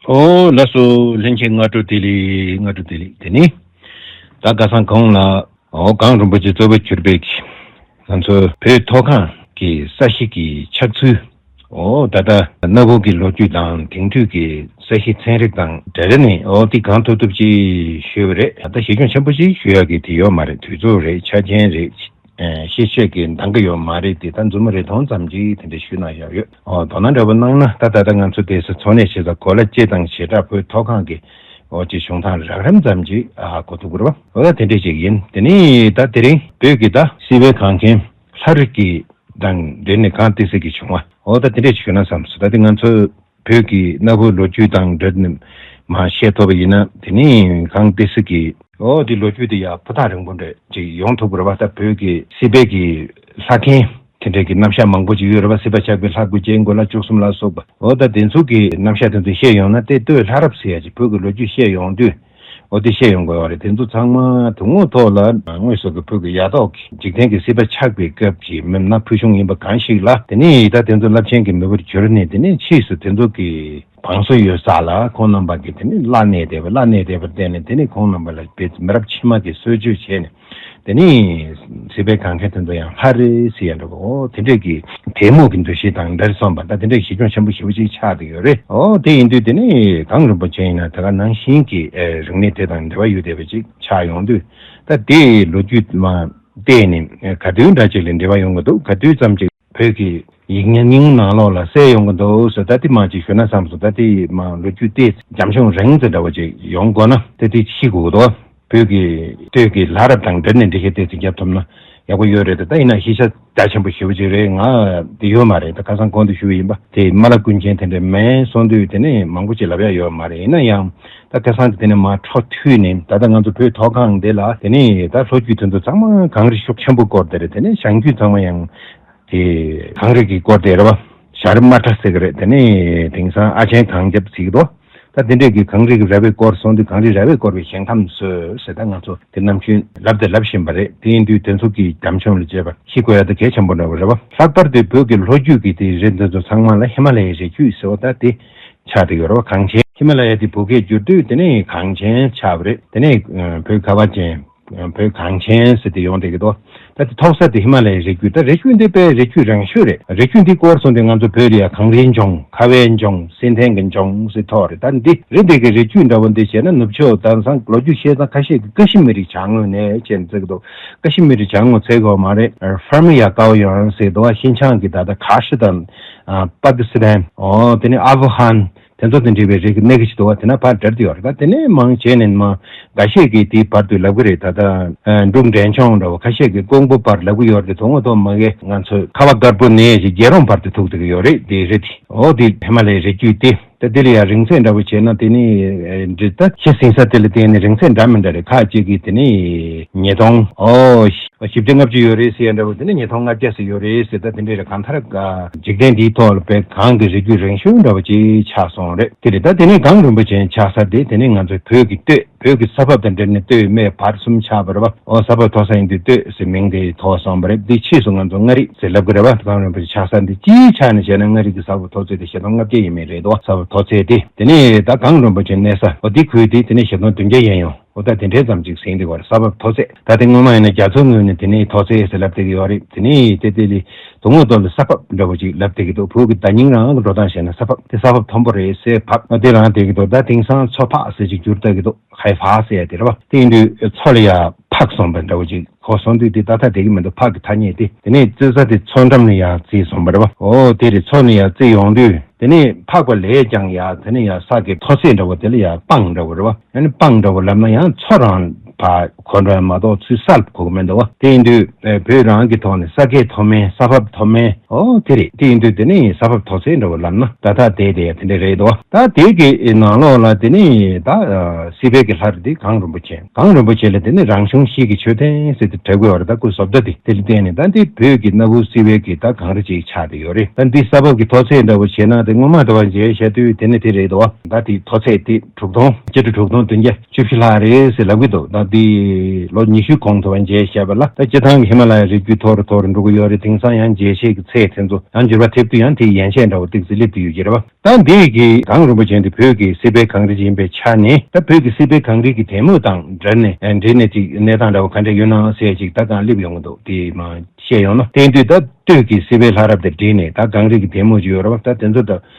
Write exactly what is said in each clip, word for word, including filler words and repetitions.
ཨོ་ལགས་སོ། ལྷན་རྒྱས་སྔ་དྲོ་བདེ་ལེགས། སྔ་དྲོ་བདེ་ལེགས། དེ་ནི་ད་ཁ་སང་གོང་ལ་ཨོ་གངས་རིན་པོ་ཆེ་གཙོ་བོར་གྱུར་པའི་ང་ཚོ་བོད་མཐོ་སྒང་གི་ས་གཞི་གི་ཆགས་ཚུལ། ཨོ་ད་ལྟ་གནའ་བོའི་གི་ལོ་རྒྱུས་དང་དེང་དུས་ཀྱི་ས་གཞི་ཚན་རིག་དང་འབྲེལ་ནས་ཨོ་དེ་གང་ཐུབ་ཐུབ་ཅིག་ཞུས་པ་རེད། ད་ལྟ་གཞི་སྐྱོང་ཆེན་པོ་ཅིག་ཞུ་ཡག་གི་དེ་ཡོད་མ་རེད། དུས་ཚོད་རེད། ཆ་རྐྱེན་རེད། ཨེ་ཤེས་བྱ་གི་འདང་གི་ཡོད་མ་རེད་དེ། ད་མཛུབ་མོ་རེ་མཐོང་ཙམ་གྱིས་དེ་འདྲ་ཞུས་གནང་ཡག་ཡོད། ཨོ་དོ་སྣང་འདྲ་པོ་གནང་ན། ད་ད་ལྟ་ང་ཚོ་དེ་ས་འཚོ་གནས་བྱེད་ས་གོ་ལ་སྤྱི་དང་བྱེ་བྲག་བོད་མཐོ་སྒང་གི་ཨོ་ཅིག་བྱུང་སྟངས་རགས་རིམ་ཙམ་གྱིས་ཨ་གོ་ཐུབ་ཀྱི་རེད་པ། ཨོ་ད་དེ་འདྲ་ཞིག་ཡིན། དེ་ནི་ད་དེ་རིང་བོད་ཀྱི་ད་སྲིད་པའི་གངས་ཅན་ལྷ་རི་གི་དང་འབྲེལ་ནས་གངས་ཏི་སེ་གི་བྱུང་བ། ཨོ་ད་དེ་འདྲ་ཞིག་ཞུས་ན་བསམ་སོང་། ད་དེ་ང་ཚོ་བོད་ཀྱི་གནའ་བོའི་ལོ་རྒྱུས་དང་འབྲེལ་ནས་མར་བཤད་ཐུབ་པ་ཡིན་ན། དེ་ནི་གངས་ཏི་སེ་གི་ཨོ་དེ་ལོ་རྒྱུས་དེ་ཡང་ཕུ་ཐག་རིང་པོ་འདྲ་ཅིག་ཡོང་ཐུབ་ཀྱི་རེད་པ། ད་བོད་ཀྱི་སྲིད་པའི་གི་ལྷ་མཁན་དེ་འདྲའི་གི་རྣམ་གཞག་མང་པོ་ཅིག་ཡོད་རེད་པ། སྲིད་པ་ཆགས་པའི་ལྷ་དགུ་བྱས་མགོ་ལྷ་བཅུ་གསུམ་ལ་སོགས་པ། ཨོ་ད་དེ་ཚོ་གི་རྣམ་གཞག་དེ་ཚོ་བཤད་ཡོང་ན། དེ་སྟོད་ལྷ་རབས་ཟེར་ཡ་ཅིག་བོད་ཀྱི་ལོ་རྒྱུས་བཤད་ཡོང་དུས། ཨོ་དེ་བཤད་ཡོང་དགོས་པ་རེད། དེ་ཚོ་ཚང་མ་དོན་དངོས་ཐོག་ལ་དངོས་སུ་གི་བོད་ཀྱི་ཡ་ཐོག་གི་འཇིག་རྟེན་གྱི་སྲིད་པ་ཆགས་པའི་སྐབས་ཀྱི་མིན་ན་ཕུལ་བྱུང་ཡིན་པ་གང་ཞིག་ལ། དེ་ནས་ད་དེ་ཚོ་རླབས་ཆེན་གྱི་མི་བུར་གྱུར་ནས། དེ་ནས་ཕྱིས་སུ་དེ་ཚོ་གི་བང་སོ་ཡོད་ས་ལ་ཁོང་རྣམ་པ་གིས་དེ་ནས་བླ་གནས་བསྡད་པ། བླ་གནས་བསྡད་པར་བརྟེན་ནས་དེ་ནས་ཁོང་རྣམ་པ་ལ་བོད་མི་རབས་ཕྱི་མ་གིས་གསོ་བཅོས་བྱས་ནས། དེ་ནས་སྲིད་པའི་གངས་ཅན་དེ་ཚོ་ཡང་ལྷ་རི་ཟེར་ཡ་འདྲ་པོ། ཨོ་དེ་འདྲས་ཀྱི་དེ་མོ་གི་འདུ་ཤེས་དང་འདྲ་སོང་བ། ད་དེ་འདྲས་གཞི་སྐྱོང་ཆེན་པོ་ཞེ་པོ་ཅིག་ཆགས་བསྡད་ཡོད་རེད། ཨོ་དེ་ཡིན་དུས་དེ་ནས་གངས་རིན་པོ་ཆེ་ཡིན་ན་དེ་ག་ནང་བཞིན་གྱི་ཨེ་རིག་གནས་དེ་དང་འབྲེལ་བ་ཡོད་བསྡད་པ་ཅིག་ཆགས་ཡོང་དུས། ད་དེའི་ལོ་རྒྱུས་མ་བལྟས་ནས་ག་དུས་འདྲ་ཅིག་ལ་འབྲེལ་བ་ཡོང་གི་འདུག་ག་དུས་ཙམ་ཅིག་བོད་ཀྱི་ཡིག་རྙིང་ནང་ལོགས་ལ་གསལ་ཡོང་གི་འདུག་ཟེར། ད་དེ་མ་ཅིག་ཞུ་ན་བསམ་སོང་། ད་དེ་མ་ལོ་རྒྱུས་དེ་རྒྱ་ཆུང་རིང་ཙམ་འདྲ་བོ་ཅིག་ཡོང་དགོས་ན་ད་དེ་ཤི་དགོས་ཀྱི་འདུག་བོད་ཀྱི་སྟོད་ཀྱི་ལྷ་རབས་དང་འབྲེལ་ནས་འགྲེལ་བཤད་ཏོག་ཙམ་རྒྱབ་ཐུབ་ན་ཡག་པོ་ཡོད་རེད། ད་ཡིན་ན་ཤེས་བྱ་རྒྱ་ཆེན་པོ་ཞེ་པོ་ཅིག་རེད། ང་དེ་ཡོད་མ་རེད། ད་ཁ་སང་གོང་དུ་ཞུས་པ་ཡིན་པ། དེ་རྨ་ལྷ་ཀུན་མཁྱེན་དེ་འདྲ་མིན་སོང་དུས་དེ་ནས་མང་པོ་ཅིག་ལབ་ཡ་ཡོད་མ་རེད། ཡིན་ན་ཡང་ད་ཁ་སང་དེ་ནས་མར་འཕྲོ་མཐུད་ནས། ད་ལྟ་ང་ཚོ་བོད་མཐོ་སྒང་འདི་ལ་དེ་ནས་ད་ལྷོ་རྒྱུད་དེ་ཚོ་ཚང་མ་གངས་རི་ཤུགས་ཆེན་པོ་བསྐོར་བསྡད་རེད། དེ་ནས་བྱང་རྒྱུད་ཚང་མ་ཡང་དེ་གངས་རི་གིས་བསྐོར་བསྡད་རེད་པ། ཞྭ་རི་དམར་ཁྲ་ཟེར་གི་རེད། དེ་ནས་དེང་སང་ཨ་ཆེན་གངས་རྒྱབ་ཟེར་གི་འདུག་ད་དེ་འདྲས་ཀྱི་གངས་རི་གི་ར་བས་བསྐོར་སོང་དུས། གངས་རི་ར་བས་བསྐོར་བའི་ཞིང་ཁམས་སུ་ཟེར། ད་ང་ཚོ་དེ་ནམ་རྒྱུན་ལབ་དང་ལབ་བཞིན་པ་རེད། དེ་ཡིན་དུས་དེ་ཚོ་གི་རྒྱ་ཆུང་ལ་བྱས་པ་ཤེས་དགོས་ཡ་ད་གལ་ཆེན་པོ་འདྲ་བོ་རེད་པ། ལྷག་པར་དུ་བོད་ཀྱི་ལྷོ་རྒྱུད་ཀྱི་དེ་རི་འདི་ཚོ་ཚང་མ་ལ་ཧི་མ་ལ་ཡའི་རི་རྒྱུད་ཟེར་བ་ད་དེ་ཆགས་བསྡད་ཡོད་རེད་པ། གངས་ཅན། ཧི་མ་ལ་ཡ་དེ་བོད་སྐད་བསྒྱུར་དུས་དེ་ནས་གངས་ཅན་ཆགས་པ་རེད། དེ་ནས་ཨ་བོད་ཁ་བ་ཅན། བོད་གངས་ཅན་ཟེར་ཏེ་ཡོང་བསྡད་ཀྱི་འདུག་ད་དེ་ཐོག་ས་དེ་ཧི་མ་ལ་ཡའི་རི་རྒྱུད། ད་རི་རྒྱུད་འདི་དཔེ་རི་རྒྱུད་རིང་ཤོས་རེད། རི་རྒྱུད་འདི་བསྐོར་སོང་དུས་ང་ཚོ་བོད་ལ་ཡ་གངས་རིའི་ལྗོངས། ཁ་བའི་ལྗོངས། བསིལ་ལྡན་གྱི་ལྗོངས་ཟེར་ཐོགས་རེད། ད་འདི་རི་འདི་གི་རི་རྒྱུད་འདྲ་བོ་འདི་བྱས་ན། ནུབ་ཕྱོགས་དེང་སང་ལོ་རྒྱུས་བཤད་ན་ཁ་ཤས་ཀྱིས་ཀ་ཤི་མིར་གྱི་བྱང་ངོས་ནས་བྱས་ནས་བརྩི་གི་འདུག་ཀ་ཤི་མིར་གྱི་བྱང་ངོས་བརྩི་དགོས་མ་རེད། ཕར་མི་ཡ་ཀའོ་ཡོན་ཟེར་འདུག་ཤིན་ཅང་གི་ད་ལྟ་ཁ་ཤི་དང་ཨ་པ་ཀི་སི་ཐན། ཨོ་དེ་ནས་ཨ་ཕ་ཧན། དེ་ཚོ་དང་འབྲེལ་བའི་རིག་གནས་ཀྱི་ཞིག་འདུག་པ། དེ་ན་ཕར་འབྲེལ་དུ་ཡོད་རེད། ད་དེ་ནས་མང་བྱས་ནས་མ་འགའ་ཤས་ཀྱིས་དེའི་བར་དུ་ལབ་ཀྱི་རེད། ད་ལྟ་ཨ་འབྲུག་འབྲས་ལྗོངས་འདྲ་བོ། ཁ་ཤས་ཀྱིས་ཀོང་པོ་བར་ལབ་ཀྱི་ཡོད་རེད། དོན་ངོ་ཐོག་མ་གི་ང་ཚོ་ཁ་བ་དཀར་པོ་ནས་ཞིག་རྒྱལ་རོང་བར་དུ་ཐུག་བསྡད་ཀྱི་ཡོད་རེད། དེའི་རི་དེ། འོ་དེ་ཧི་མ་ལ་ཡའི་རི་རྒྱུད་དེ། ད་དེ་ལ་ཡང་རིང་ཚད་འདྲ་བོ་བྱས་ན་དེ་ནི་ཨ་འདྲི་ད་ཤི་ཟིན་ས་དེ་ལ་བརྟེན་ནས་རིང་ཚད་འདྲ་མི་འདྲ་རེད། ཁ་ཅིག་གིས་དེ་ནི་ཉིས་སྟོང་། ཨོ། བཞི་བརྒྱ་ལྔ་བཅུ་ཡོད་རེད་ཟེར་ཡ་འདྲ་བོ། དེ་ནས་ཉིས་སྟོང་ལྔ་བརྒྱ་ཟེར་ཡོད་རེད་ཟེར། ད་དེ་འདྲས་རེད། གང་ལྟར་འཇིག་རྟེན་འདིའི་ཐོག་ལ་བོད་གངས་ཀྱི་རི་རྒྱུད་རིང་ཤོས་འདྲ་བོ་ཅིག་ཆགས་སོང་རེད། དེ་རེད། ད་དེ་ནས་གངས་རིན་པོ་ཆེ་ཆགས་ས་དེ་དེ་ནས་ང་ཚོའི་བོད་ཀྱི་སྟོད། བོད་ཀྱི་ས་བབ་དང་འབྲེལ་ནས་སྟོད་སྨད་བར་གསུམ་ཆགས་པ་རེད་པ། ཨོ་ས་བབ་མཐོ་ས་ཡིན་དུས་སྟོད་ཟེར་མིང་དེ་ཐོགས་སོང་བ་རེད། འདི་ཕྱིས་སུ་ང་ཚོ་མངའ་རིས་ཟེར་ལབ་ཀྱི་རེད་པ། གངས་རིན་པོ་ཆེ་ཆགས་ས་འདི་སྤྱིའི་ཆ་ནས་བྱས་ན་མངའ་རིས་ཀྱི་ས་བབ་མཐོ་ཚད་དེ་བཞི་སྟོང་ལྔ་བརྒྱ་ཡས་མས་རེད་དོ། ས་བབ་མཐོ་ཚད་དེ། དེ་ནས་ད་གངས་རིན་པོ་ཆེ་གནས་ས་ཨོ་འདི་ཁུལ་དེ་དེ་ནས་བཞི་སྟོང་བདུན་བརྒྱ་ཡས་ཡོང་། ཨོ་ད་དེ་འདྲའི་ཙམ་ཅིག་ཟིན་འདུག་བ། ས་བབ་མཐོ་ཚད། ད་དེ་སྔོན་མ་ཡིན་ན་རྒྱ་མཚོའི་ངོས་ནས་དེ་ནས་མཐོ་ཚད་ཟེར་ལབ་བསྡད་ཀྱི་ཡོད་རེད། དེ་ནས་དེ་དེ་ལས་དོན་དངོས་ཐོག་ལ་ས་བབ་འདྲ་བོ་ཅིག་ལབ་བསྡད་ཀྱི་འདུག་བོད་ཀྱི་བརྡ་རྙིང་རང་གི་འགྲོ་སྟངས་བྱས་ན་ས་བབ་དེ་ས་བབ་མཐོན་པོ་རེད་ཟེར་བབ་ཨ་དེ་རང་བསྡད་ཀྱི་འདུག་ད་དེང་སང་མཚོ་འཕགས་ཟེར་ཅིག་བསྒྱུར་བསྡད་ཀྱི་འདུག་ཧའེ་ཧྥ་ཟེར་ཡ་དེ་རེད་པ། དེ་ཡིན་དུས་མཚོ་ལ་ཡ་འཕགས་སོང་བ་འདྲ་བོ་ཅིག་གོ་སོང་དུས་དེ་ད་ལྟ་བསྡད་ཀྱི་མི་འདུག་འཕགས་ཀྱི་ཐ་སྙད་དེ། དེ་ནས་རྩི་ས་དེ་མཚོ་འགྲམ་ལ་ཡ་རྩིས་སོང་བ་རེད་པ། ཨོ་དེ་རེད། མཚོ་ནས་ཡ་རྩིས་ཡོང་དུས། དེ་ནས་འཕགས་པ་ལས་ཀྱང་ཡ་དེ་ནས་ཡ་ས་གི་མཐོ་ཚད་འདྲ་བོ་དེ་ལ་ཡ་སྤང་འདྲ་བོ་རེད་པ། ཨ་ནི་སྤང་འདྲ་བོ་ལབ་ན་ཡང་མཚོ་རང་ཕར་གོ་འགྲོ་ཡ་མ་གཏོགས་ཚུར་སར་གོ་གི་མི་འདུག་བ། དེ་ཡིན་དུས་ཨེ་བོད་རང་གི་ཐོག་ནས་ས་ཁད་མཐོ་དམན། ས་བབ་མཐོ་དམན། ཨོ་དེ་རེད། དེ་ཡིན་དུས་དེ་ནི་ས་བབ་མཐོ་ཚད་འདྲ་བོ་ལབ་ན་ད་ལྟ་བསྡད་དེ་ཡ་དེ་འདྲ་རེད་དོ། ད་དེ་གི་ནང་ལོགས་ལ་དེ་ནི་ད་ཨ་སྲིད་པའི་གི་ལྷ་རི་དེ་གངས་རིན་པོ་ཆེ། གངས་རིན་པོ་ཆེ་ལ་དེ་ནི་རང་བྱུང་གཤིས་ཀྱི་མཆོད་རྟེན་ཟེར་ཏེ་གྲགས་ཀྱི་ཡོད་རེད། ད་སྐུ་བཟོ་ལྟ་དེ་དེ་ལ་བརྟེན་ནས་ད་འདི་བོད་ཀྱི་གནའ་བོའི་སྲིད་པའི་གི་ད་གངས་རི་ཅིག་ཆགས་བསྡད་ཡོད་རེད། ད་འདི་ས་བབ་ཀྱི་མཐོ་ཚད་འདྲ་བོ་བྱས་ན་དེ་སྔོན་མ་འདྲ་བ་མཇལ་བྱ་དུས་དེ་ནི་དེ་རེད་དོ། ད་དེ་མཐོ་ཚད་དེ་དྲུག་སྟོང་ཆིག་ཁྲི་དྲུག་སྟོང་བདུན་བརྒྱ་བཅུ་བཞི་ལྷག་རེད་ཟེར་ལབ་ཀྱི་འདུག་ད་ འདི་ལོ་ཉི་ཤུ་གོང་དུ་བ་མཇལ་བྱས་པ་ལ། ད་སྤྱིར་བཏང་གི་ཧི་མ་ལ་ཡའི་རི་རྒྱུད་མཐོ་རུ་མཐོ་རུ་འགྲོ་གི་ཡོད་རེད། དེང་སང་ཡང་མཇལ་བྱེད་ཀྱི་ཚད་དེ་ཚོ་ཡང་འགྱུར་བ་ཐེབས་དུས་ཡང་དེའི་ཡན་ཆད་འདྲ་བོ་ཏོག་ཙམ་སླེབས་ཏེ་ཡོད་ཀྱི་རེད་བ། ད་འདི་གི་གངས་རིན་པོ་ཆེ་འདི་བོད་ཀྱི་སྲིད་པའི་གངས་རི་ཡིན་པའི་ཆ་ནས། ད་བོད་ཀྱི་སྲིད་པའི་གངས་རི་གི་དེ་མོ་དང་འབྲེལ་ནས་འབྲེལ་ནས་ཅིག་གནས་སྟངས་འདྲ་བོ་ག་འདྲ་ཡོད་ན་ཟེར་ཅིག་ད་གང་སླེབས་ཡོང་གི་འདུག་དེ་མ་བཤད་ཡོང་ན། དེ་དུས་ད་སྟོད་ཀྱི་སྲིད་པའི་ལྷ་རབས་དང་འབྲེལ་ནས་ད་གངས་རི་གི་དེ་མོ་ཅིག་ཡོད་རེད་བ། ད་དེ་ཚོ་ད་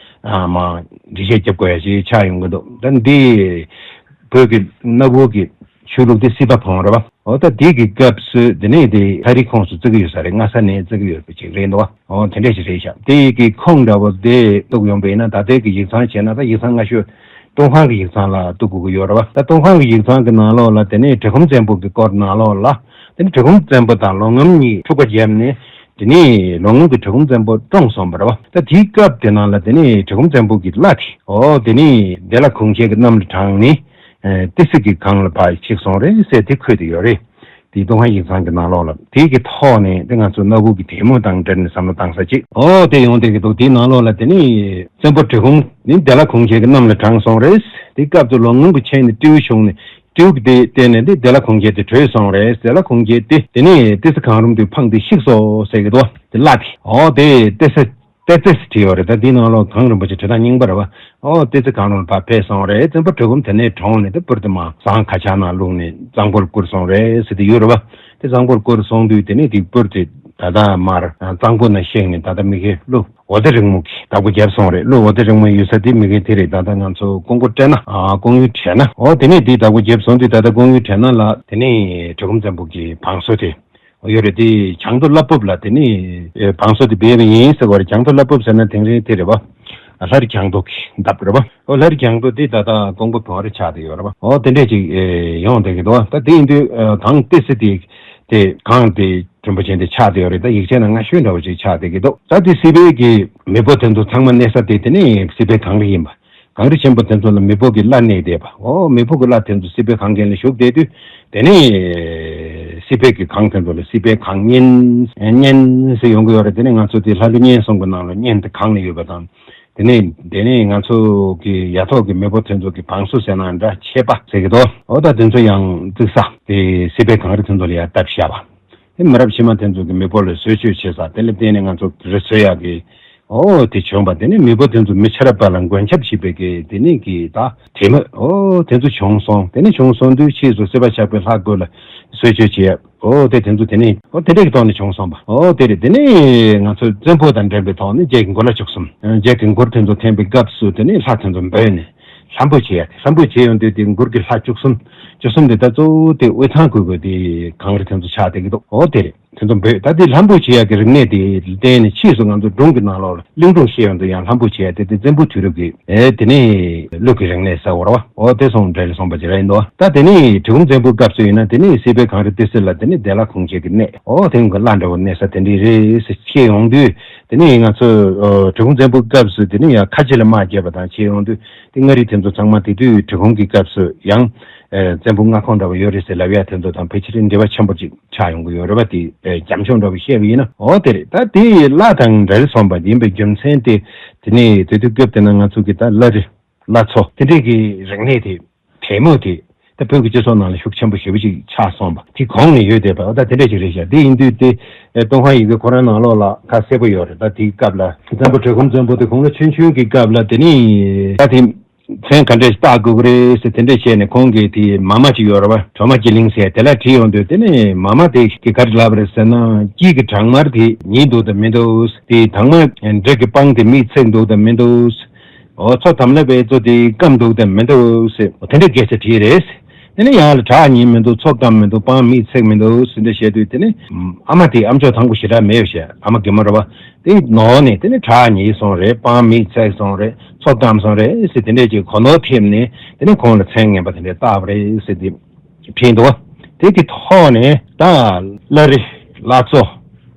མ་འགྲེལ་བཤད་རྒྱབ་དགོས་ཡ་ཞིག་ཆགས་ཡོང་གི་འདུག་ད་འདི་བོད་ཀྱི་གནའ་བོའི་གི་ཆོས་ལུགས་དེ་སྲིད་པ་བོན་རེད་བ། འོ་ད་དེ་གི་སྐབས་སུ་དེ་ནས་དེ་ལྷ་རིའི་ཁོངས་སུ་བརྩི་གི་ཡོད་ས་རེད། སྔ་ས་ནས་བརྩི་གི་ཡོད་པ་ཅིག་རེད་འདུག་བ། འོ་དེ་འདྲ་ཞིག་རེད་ཤག་དེ་གི་ཁུངས་འདྲ་བོ་དེ་གཏུག་ཡོང་པ་ཡིན་ན། ད་ལྟའི་གི་ཡིག་ཚང་བྱས་ན་ད་ཡིག་ཚང་སྔ་ཤོས་ཏུན་ཧོང་གི་ཡིག་ཚང་ལ་གཏུག་དགོས་ཀྱི་ཡོད་རེད་བ། ད་ཏུན་ཧོང་གི་ཡིག་ཚང་གི་ནང་ལོགས་ལ་དེ་ནས་གྲི་གུམ་བཙན་པོ་གི་སྐོར་ནང་ལོགས་ལ། དེ་ནས་གྲི་གུམ་བཙན་པོ་དང་ལོ་ངམ་གཉིས་འཁྲུག་པ་བརྒྱབ་ནས། དེ་ནས་ལོ་ངམ་གྱིས་གྲི་གུམ་བཙན་པོ་བཀྲོངས་སོང་བ་རེད་བ། ད་དེའི་སྐབས་དེ་ནང་ལ་དེ་ནས་གྲི་གུམ་བཙན་པོ་གི་བླ་དེ། འོ་དེ་ནས་བདེ་ལ་གུང་ཁྱེད་ཀྱི་གནམ་ལ་དྲངས་ནས། ཨེ། ཏི་སེ་གི་གངས་ལ་ཕར་གཤེགས་སོང་རེད་ཟེར་དེ་འཁོད་དེ་ཡོད་རེད། དེ་ཏུན་ཧོང་ཡིག་ཚང་གི་ནང་ལོགས་ལ། དེ་གི་ཐོག་ནས་དེ་ང་ཚོ་གནའ་བོའི་གི་དེ་མོ་དང་འབྲེལ་ནས་བསམ་བློ་བཏང་ས་ཅིག་འོ་དེ་ཡོང་བསྡད་ཀྱི་འདུག་དེའི་ནང་ལོགས་ལ་དེ་ནས་བཙན་པོ་གྲི་གུམ་ནི་བདེ་ལ་གུང་ཁྱེད་ཀྱི་གནམ་ལ་དྲངས་སོང་རེད། དེ་སྐབས་དུ་ལོ་ངམ་གྱི་ཆེན་ནས་སྤྲེའུ་བྱུང་ནས། སྤྲེའུ་གི་དེ་བརྟེན་ནས་དེ་བདེ་ལ་གུང་ཁྱེད་དེ་བྲོས་སོང་རེད། བདེ་ལ་གུང་ཁྱེད་དེ་དེ་ནས་ཏི་སེ་གངས་རུམ་དུ་འཕངས་ཏེ་གཤེགས་སོ་ཟེར་གྱི་འདུག་དེ་བླ་དེ། འོ་དེ་ཏི་སེ་ཏི་སེ་བྲིས་ཡོད་རེད། ད་འདིའི་ནང་ལོགས་གངས་རིན་པོ་ཆེ་བྲིས་སྟངས་རྙིང་པ་རེད་བ། ཨོ་ཏི་སེ་གངས་རུ་ལ་ཕར་ཕེབས་སོང་རེད། བཙན་པོ་གྲི་གུམ་དེ་ནས་གྲོངས་ནས་དེ་སྤུར་དེ་མར་ཟངས་ཁ་ཆག་ནང་བླུགས་ནས་གཙང་པོར་བསྐུར་སོང་རེད་ཟེར་དེ་ཡོད་རེད་བ། དེ་གཙང་པོར་བསྐུར་སོང་དུས་དེ་ནས་དེ་སྤུར་དེ་ད་ལྟ་མར་གཙང་པོ་ན་གཤེགས་ནས་ད་ལྟ་མི་གི་ཀླུ་འོ་ཏི་རིང་མོ་གི་བདག་པོ་བརྒྱབ་སོང་རེད། ཀླུ་འོ་ཏི་རིང་མོ་ཡོད་ས་དེ་མི་གི་དེ་རེད། ད་ལྟ་ང་ཚོ་ཀོང་པོ་བྲེ་ན། ཨ། ཀོང་ཡུལ་བྲེ་ན། ཨོ་དེ་ནས་དེ་བདག་པོ་བརྒྱབ་སོང་དུས་ད་ལྟ་ཀོང་ཡུལ་བྲེ་ན་ལ་དེ་ནས་གྲི་གུམ་བཙན་པོ་གི་བང་སོ་དེ། ཡོད་རེད། དེ་བྱང་མདོ་བླ་སྤུབ་ལ་དེ་ནི་ཨེ་བང་སོ་དེ་སྦས་པ་ཡིན་ཟེར་བ་རེད། བྱང་མདོ་བླ་སྤུབ་ཟེར་ན་དེང་རིང་དེ་རེད་བ། ལྷ་རི་བྱང་མདོ་གི་འདབས་རེད་བ། ཨོ་ལྷ་རི་བྱང་མདོ་དེ་ད་ལྟ་ཀོང་པོ་བོན་རི་ཆགས་བསྡད་ཡོད་རེད་བ། ཨོ་དེ་འདྲས་ཅིག་ཨེ་ཡོང་བསྡད་ཀྱི་འདུག་ད་དེ་ཡིན་དུས་ཨ་གངས་ཏི་སེ་དེ་དེ་གངས་དེ་རིན་པོ་ཆེ་དེ་ཆགས་བསྡད་ཡོད་རེད། ད་ཡིག་ཆའི་ནང་སྔ་ཤོས་འདྲ་བོ་ཅིག་ཆགས་བསྡད་ཀྱི་འདུག་ད་དེ་སྲིད་པའི་གི་མེས་པོ་དེ་ཚོ་ཚང་མ་གནས་ས་དེ་དེ་ནི་སྲིད་པའི་གངས་རི་ཡིན་པ། གངས་རི་ཆེན་པོ་དེ་ཚོ་ལ་མེས་པོ་གི་བླ་གནས་བསྡད་པ། ཨོ་མེས་པོ་གི་བླ་དེ་ཚོ་སྲིད་པའི་གངས་རྒན་ལ་བཞུགས་བསྡད་དུས། དེ་ནས་སྲིད་པའི་གི་གངས་དེ་ཚོ་ལ་སྲིད་པའི་གངས་སྙན་སྙན་ཟེར་ཡོང་གི་ཡོད་རེད། དེ་ནས་ང་ཚོ་དེ་ལྷ་ཀླུ་གཉན་གསུམ་གི་ནང་ལ་གཉན་དེ་གངས་ལ་ཡོད་པ་དང་། དེ་ནས་དེ་ནས་ང་ཚོ་གི་ཡ་ཐོག་གི་མེས་པོ་དེ་ཚོ་གི་བང་སོ་ཟེར་ན་འདྲ་ཆད་པ་ཟེར་གི་འདུག་ཨོ་ད་དེ་ཚོ་ཡང་བརྩིགས་ས་དེ་སྲིད་པའི་གངས་རི་དེ་ཚོ་ལ་ཡང་བཏབ་བཞག་པ། དེ་མི་རབས་ཕྱི་མ་དེ་ཚོ་གི་མེས་པོ་ལ་གསོལ་མཆོད་བྱེད་ས་དེ་ལ་བརྟེན་ནས་ང་ཚོ་རི་གསོལ་ཡག་གི་ཨོ་དེ་བྱུང་བ། དེ་ནས་མེས་པོ་དེ་ཚོ་མི་ཕྱི་རབས་པ་ལ་མགོན་སྐྱབས་བྱེད་པའི་གི་དེ་ནས་གི་ད་དེ་མོ་ཨོ་དེ་ཚོ་བྱུང་སོང་། དེ་ནས་བྱུང་སོང་དུས་ཕྱིས་སུ་སྲིད་པ་ཆགས་པའི་ལྷ་དགུ་ལ་གསོལ་མཆོད་བྱེད་ཡག་ཨོ་དེ་དེ་ཚོ་དེ་ནས་ཨོ་དེ་འདྲ་གི་ཐོག་ནས་བྱུང་སོང་བ། ཨོ་དེ་རེད། དེ་ནས་ང་ཚོ་བཙན་པོ་དང་འབྲེལ་བའི་ཐོག་ནས་རྒྱལ་གྱི་མགོ་ལྷ་བཅུ་གསུམ། རྒྱལ་གྱི་མགུར་དེ་ཚོ་འཐེན་པའི་སྐབས་སུ་དེ་ནས་ལྷ་དེ་ཚོ་འབོད་ནས། ལྷ་འབོད་བྱེད་ཡ་དེ། ལྷ་འབོད་བྱེད་ཡོང་དུས་དེ་མགུར་གྱི་ལྷ་བཅུ་གསུམ། བཅུ་གསུམ་དེ་ད་གཙོ་བོ་དེ་དབུས་གཙང་ཁུལ་གྱི་དེ་གངས་རི་དེ་ཚོ་ཆགས་བསྡད་ཀྱི་འདུག་ཨོ་དེ་རེད། དེ་ཚོ་འབོད། ད་དེ་ལྷ་འབོད་བྱེད་ཡ་གི་རིག་གནས་དེ་བརྟེན་ནས་ཕྱིས་སུ་ང་ཚོ་སྒྲུང་གི་ནང་ལོགས་ལ་གླིང་སྒྲུང་བཤད་ཡོང་དུས་ཡང་ལྷ་འབོད་བྱེད་ཡ་དེ་དེ་བཙན་པོའི་དུས་རབས་ཀྱི་ཨེ་དེ་ནས་གླུ་གི་རིག་གནས་ཟེར་བ་རེད་བ། ཨོ་དེ་སོང་འབྲེལ་སོང་བ་ཅིག་རེད་འདུག་ད་དེ་ནས་གྲི་གུམ་བཙན་པོའི་སྐབས་སུ་ཡིན་ན་དེ་ནས་སྲིད་པའི་གངས་རི་ཏི་སེ་ལ་དེ་ནས་བདེ་ལ་ཁུངས་སྐྱེལ་གྱི་གནས། ཨོ་དེ་གི་ལྷ་འདྲ་བོ་གནས་ས་དེ་འདྲ་རེད་ཟེར་བཤད་ཡོང་དུས། དེ་ནས་ང་ཚོ་ཨོ་གྲི་གུམ་བཙན་པོའི་སྐབས་སུ་དེ་ནས་ཡང་ཁ་ཆེ་ལ་དམག་རྒྱབ་པ་དང་བྱས་ཡོང་དུས། དེ་མངའ་རིས་དེ་ཚོ་ཚང་མ་དེ་དུས་གྲི་གུམ་གྱི་སྐབས་སུ་ཡང་ཨེ་བཙན་པོ་མངའ་ཁོངས་འདྲ་བོ་ཡོད་རེད་ཟེར་ལབ་ཡ་དེ་ཚོ་དང་ཕལ་ཆེར་འབྲེལ་བ་ཆེན་པོ་ཅིག་ཆགས་ཡོང་གི་ཡོད་རེད་བ། དེ་ཨེ་རྒྱབ་ལྗོངས་འདྲ་བོ་བཤད་པ་ཡིན་ན། འོ་དེ་རེད། ད་དེ་བླ་དང་འབྲེལ་སོང་བ་ཡིན་པའི་རྒྱུ་མཚན་དེ། དེ་ནས་དེ་དུས་སྐབས་དེ་ན་ང་ཚོ་གི་ད་བླ་རི་བླ་མཚོ་དེ་འདྲས་ཀྱི་རིག་གནས་དེ་དེ་མོ་དེ་ད་བོད་ཀྱི་སྤྱི་ཚོགས་ནང་ལ་ཤུགས་ཆེན་པོ་ཞེ་པོ་ཅིག་ཆགས་སོང་བ་དེ་གོང་ནས་ཡོད་བསྡད་པ། འོ་ད་དེ་འདྲས་ཅིག་རེད་ཤག་དེ་ཡིན་དུས་དེ་ཨེ་ཏུན་ཧོང་ཡི་གེ་ཁོ་རང་ནང་ལོགས་ལ་ཁ་གསལ་པོ་ཡོད་རེད། ད་དེའི་སྐབས་ལ་བཙན་པོ་གྲི་གུམ་བཙན་པོ་དེ་གོང་ལ་ཆུང་ཆུང་གི་སྐབས་ལ་དེ་ནས་ད་དེ། མཚན་ག་འདྲས་བཏགས་དགོས་ཀྱི་རེད་ཟེར་དེ་འདྲས་བཤད་ནས་ཁོང་གིས་དེ་མ་མ་ཅིག་ཡོད་རེད་བ། གྲོ་མ་གཅིག་ལིང་ཟེར་དེ་ལ་བྲིས་ཡོང་དུས། དེ་ནས་མ་མ་དེ་གིས་ག་རེ་ལབ་རེད་ཟེར་ན། དཀྱིལ་གྱི་བྲག་དམར་དེ་ཉིལ་འདུག་དང་མི་འདུག་དེ་དྭངས་མ་འབྲས་ཀྱི་སྤང་དེ་མིག་ཚིག་འདུག་དང་མི་འདུག་འོ་མཚོ་དམ་ལ་བའི་མཚོ་དེ་སྐམ་འདུག་དང་མི་འདུག་ཟེར། འོ་དེ་འདྲས་སྐད་ཆ་དྲིས་རེད། དེ་ནས་ཡང་ལ་བྲག་ཉིལ་མི་འདུག་མཚོ་སྐམ་མི་འདུག་སྤང་མིག་ཚིག་མི་འདུག་ཟེར་འདྲ་བཤད་དུས། དེ་ནས་ཨ་མ་དེ་ཨ་མཆོག་དང་པོ་ཞེ་དྲག་མེད་ཞེས། ཨ་མ་རྒན་མོ་རེད་བ། དེ་ནོར་ནས་དེ་ནས་བྲག་ཉིལ་སོང་རེད། སྤང་མིག་ཚིག་སོང་རེད། མཚོ་སྐམ་སོང་རེད་ཟེར་དེ་འདྲས་ཀྱི་གོ་ནོར་ཐེབས་ནས། དེ་ནས་ཁོང་ལ་མཚན་ངན་པ་དེ་འདྲས་བཏགས་པ་རེད་ཟེར་དེ་བྲིས་འདུག་དེ་གི་ཐོག་ནས་ད་བླ་རི་བླ་མཚོ་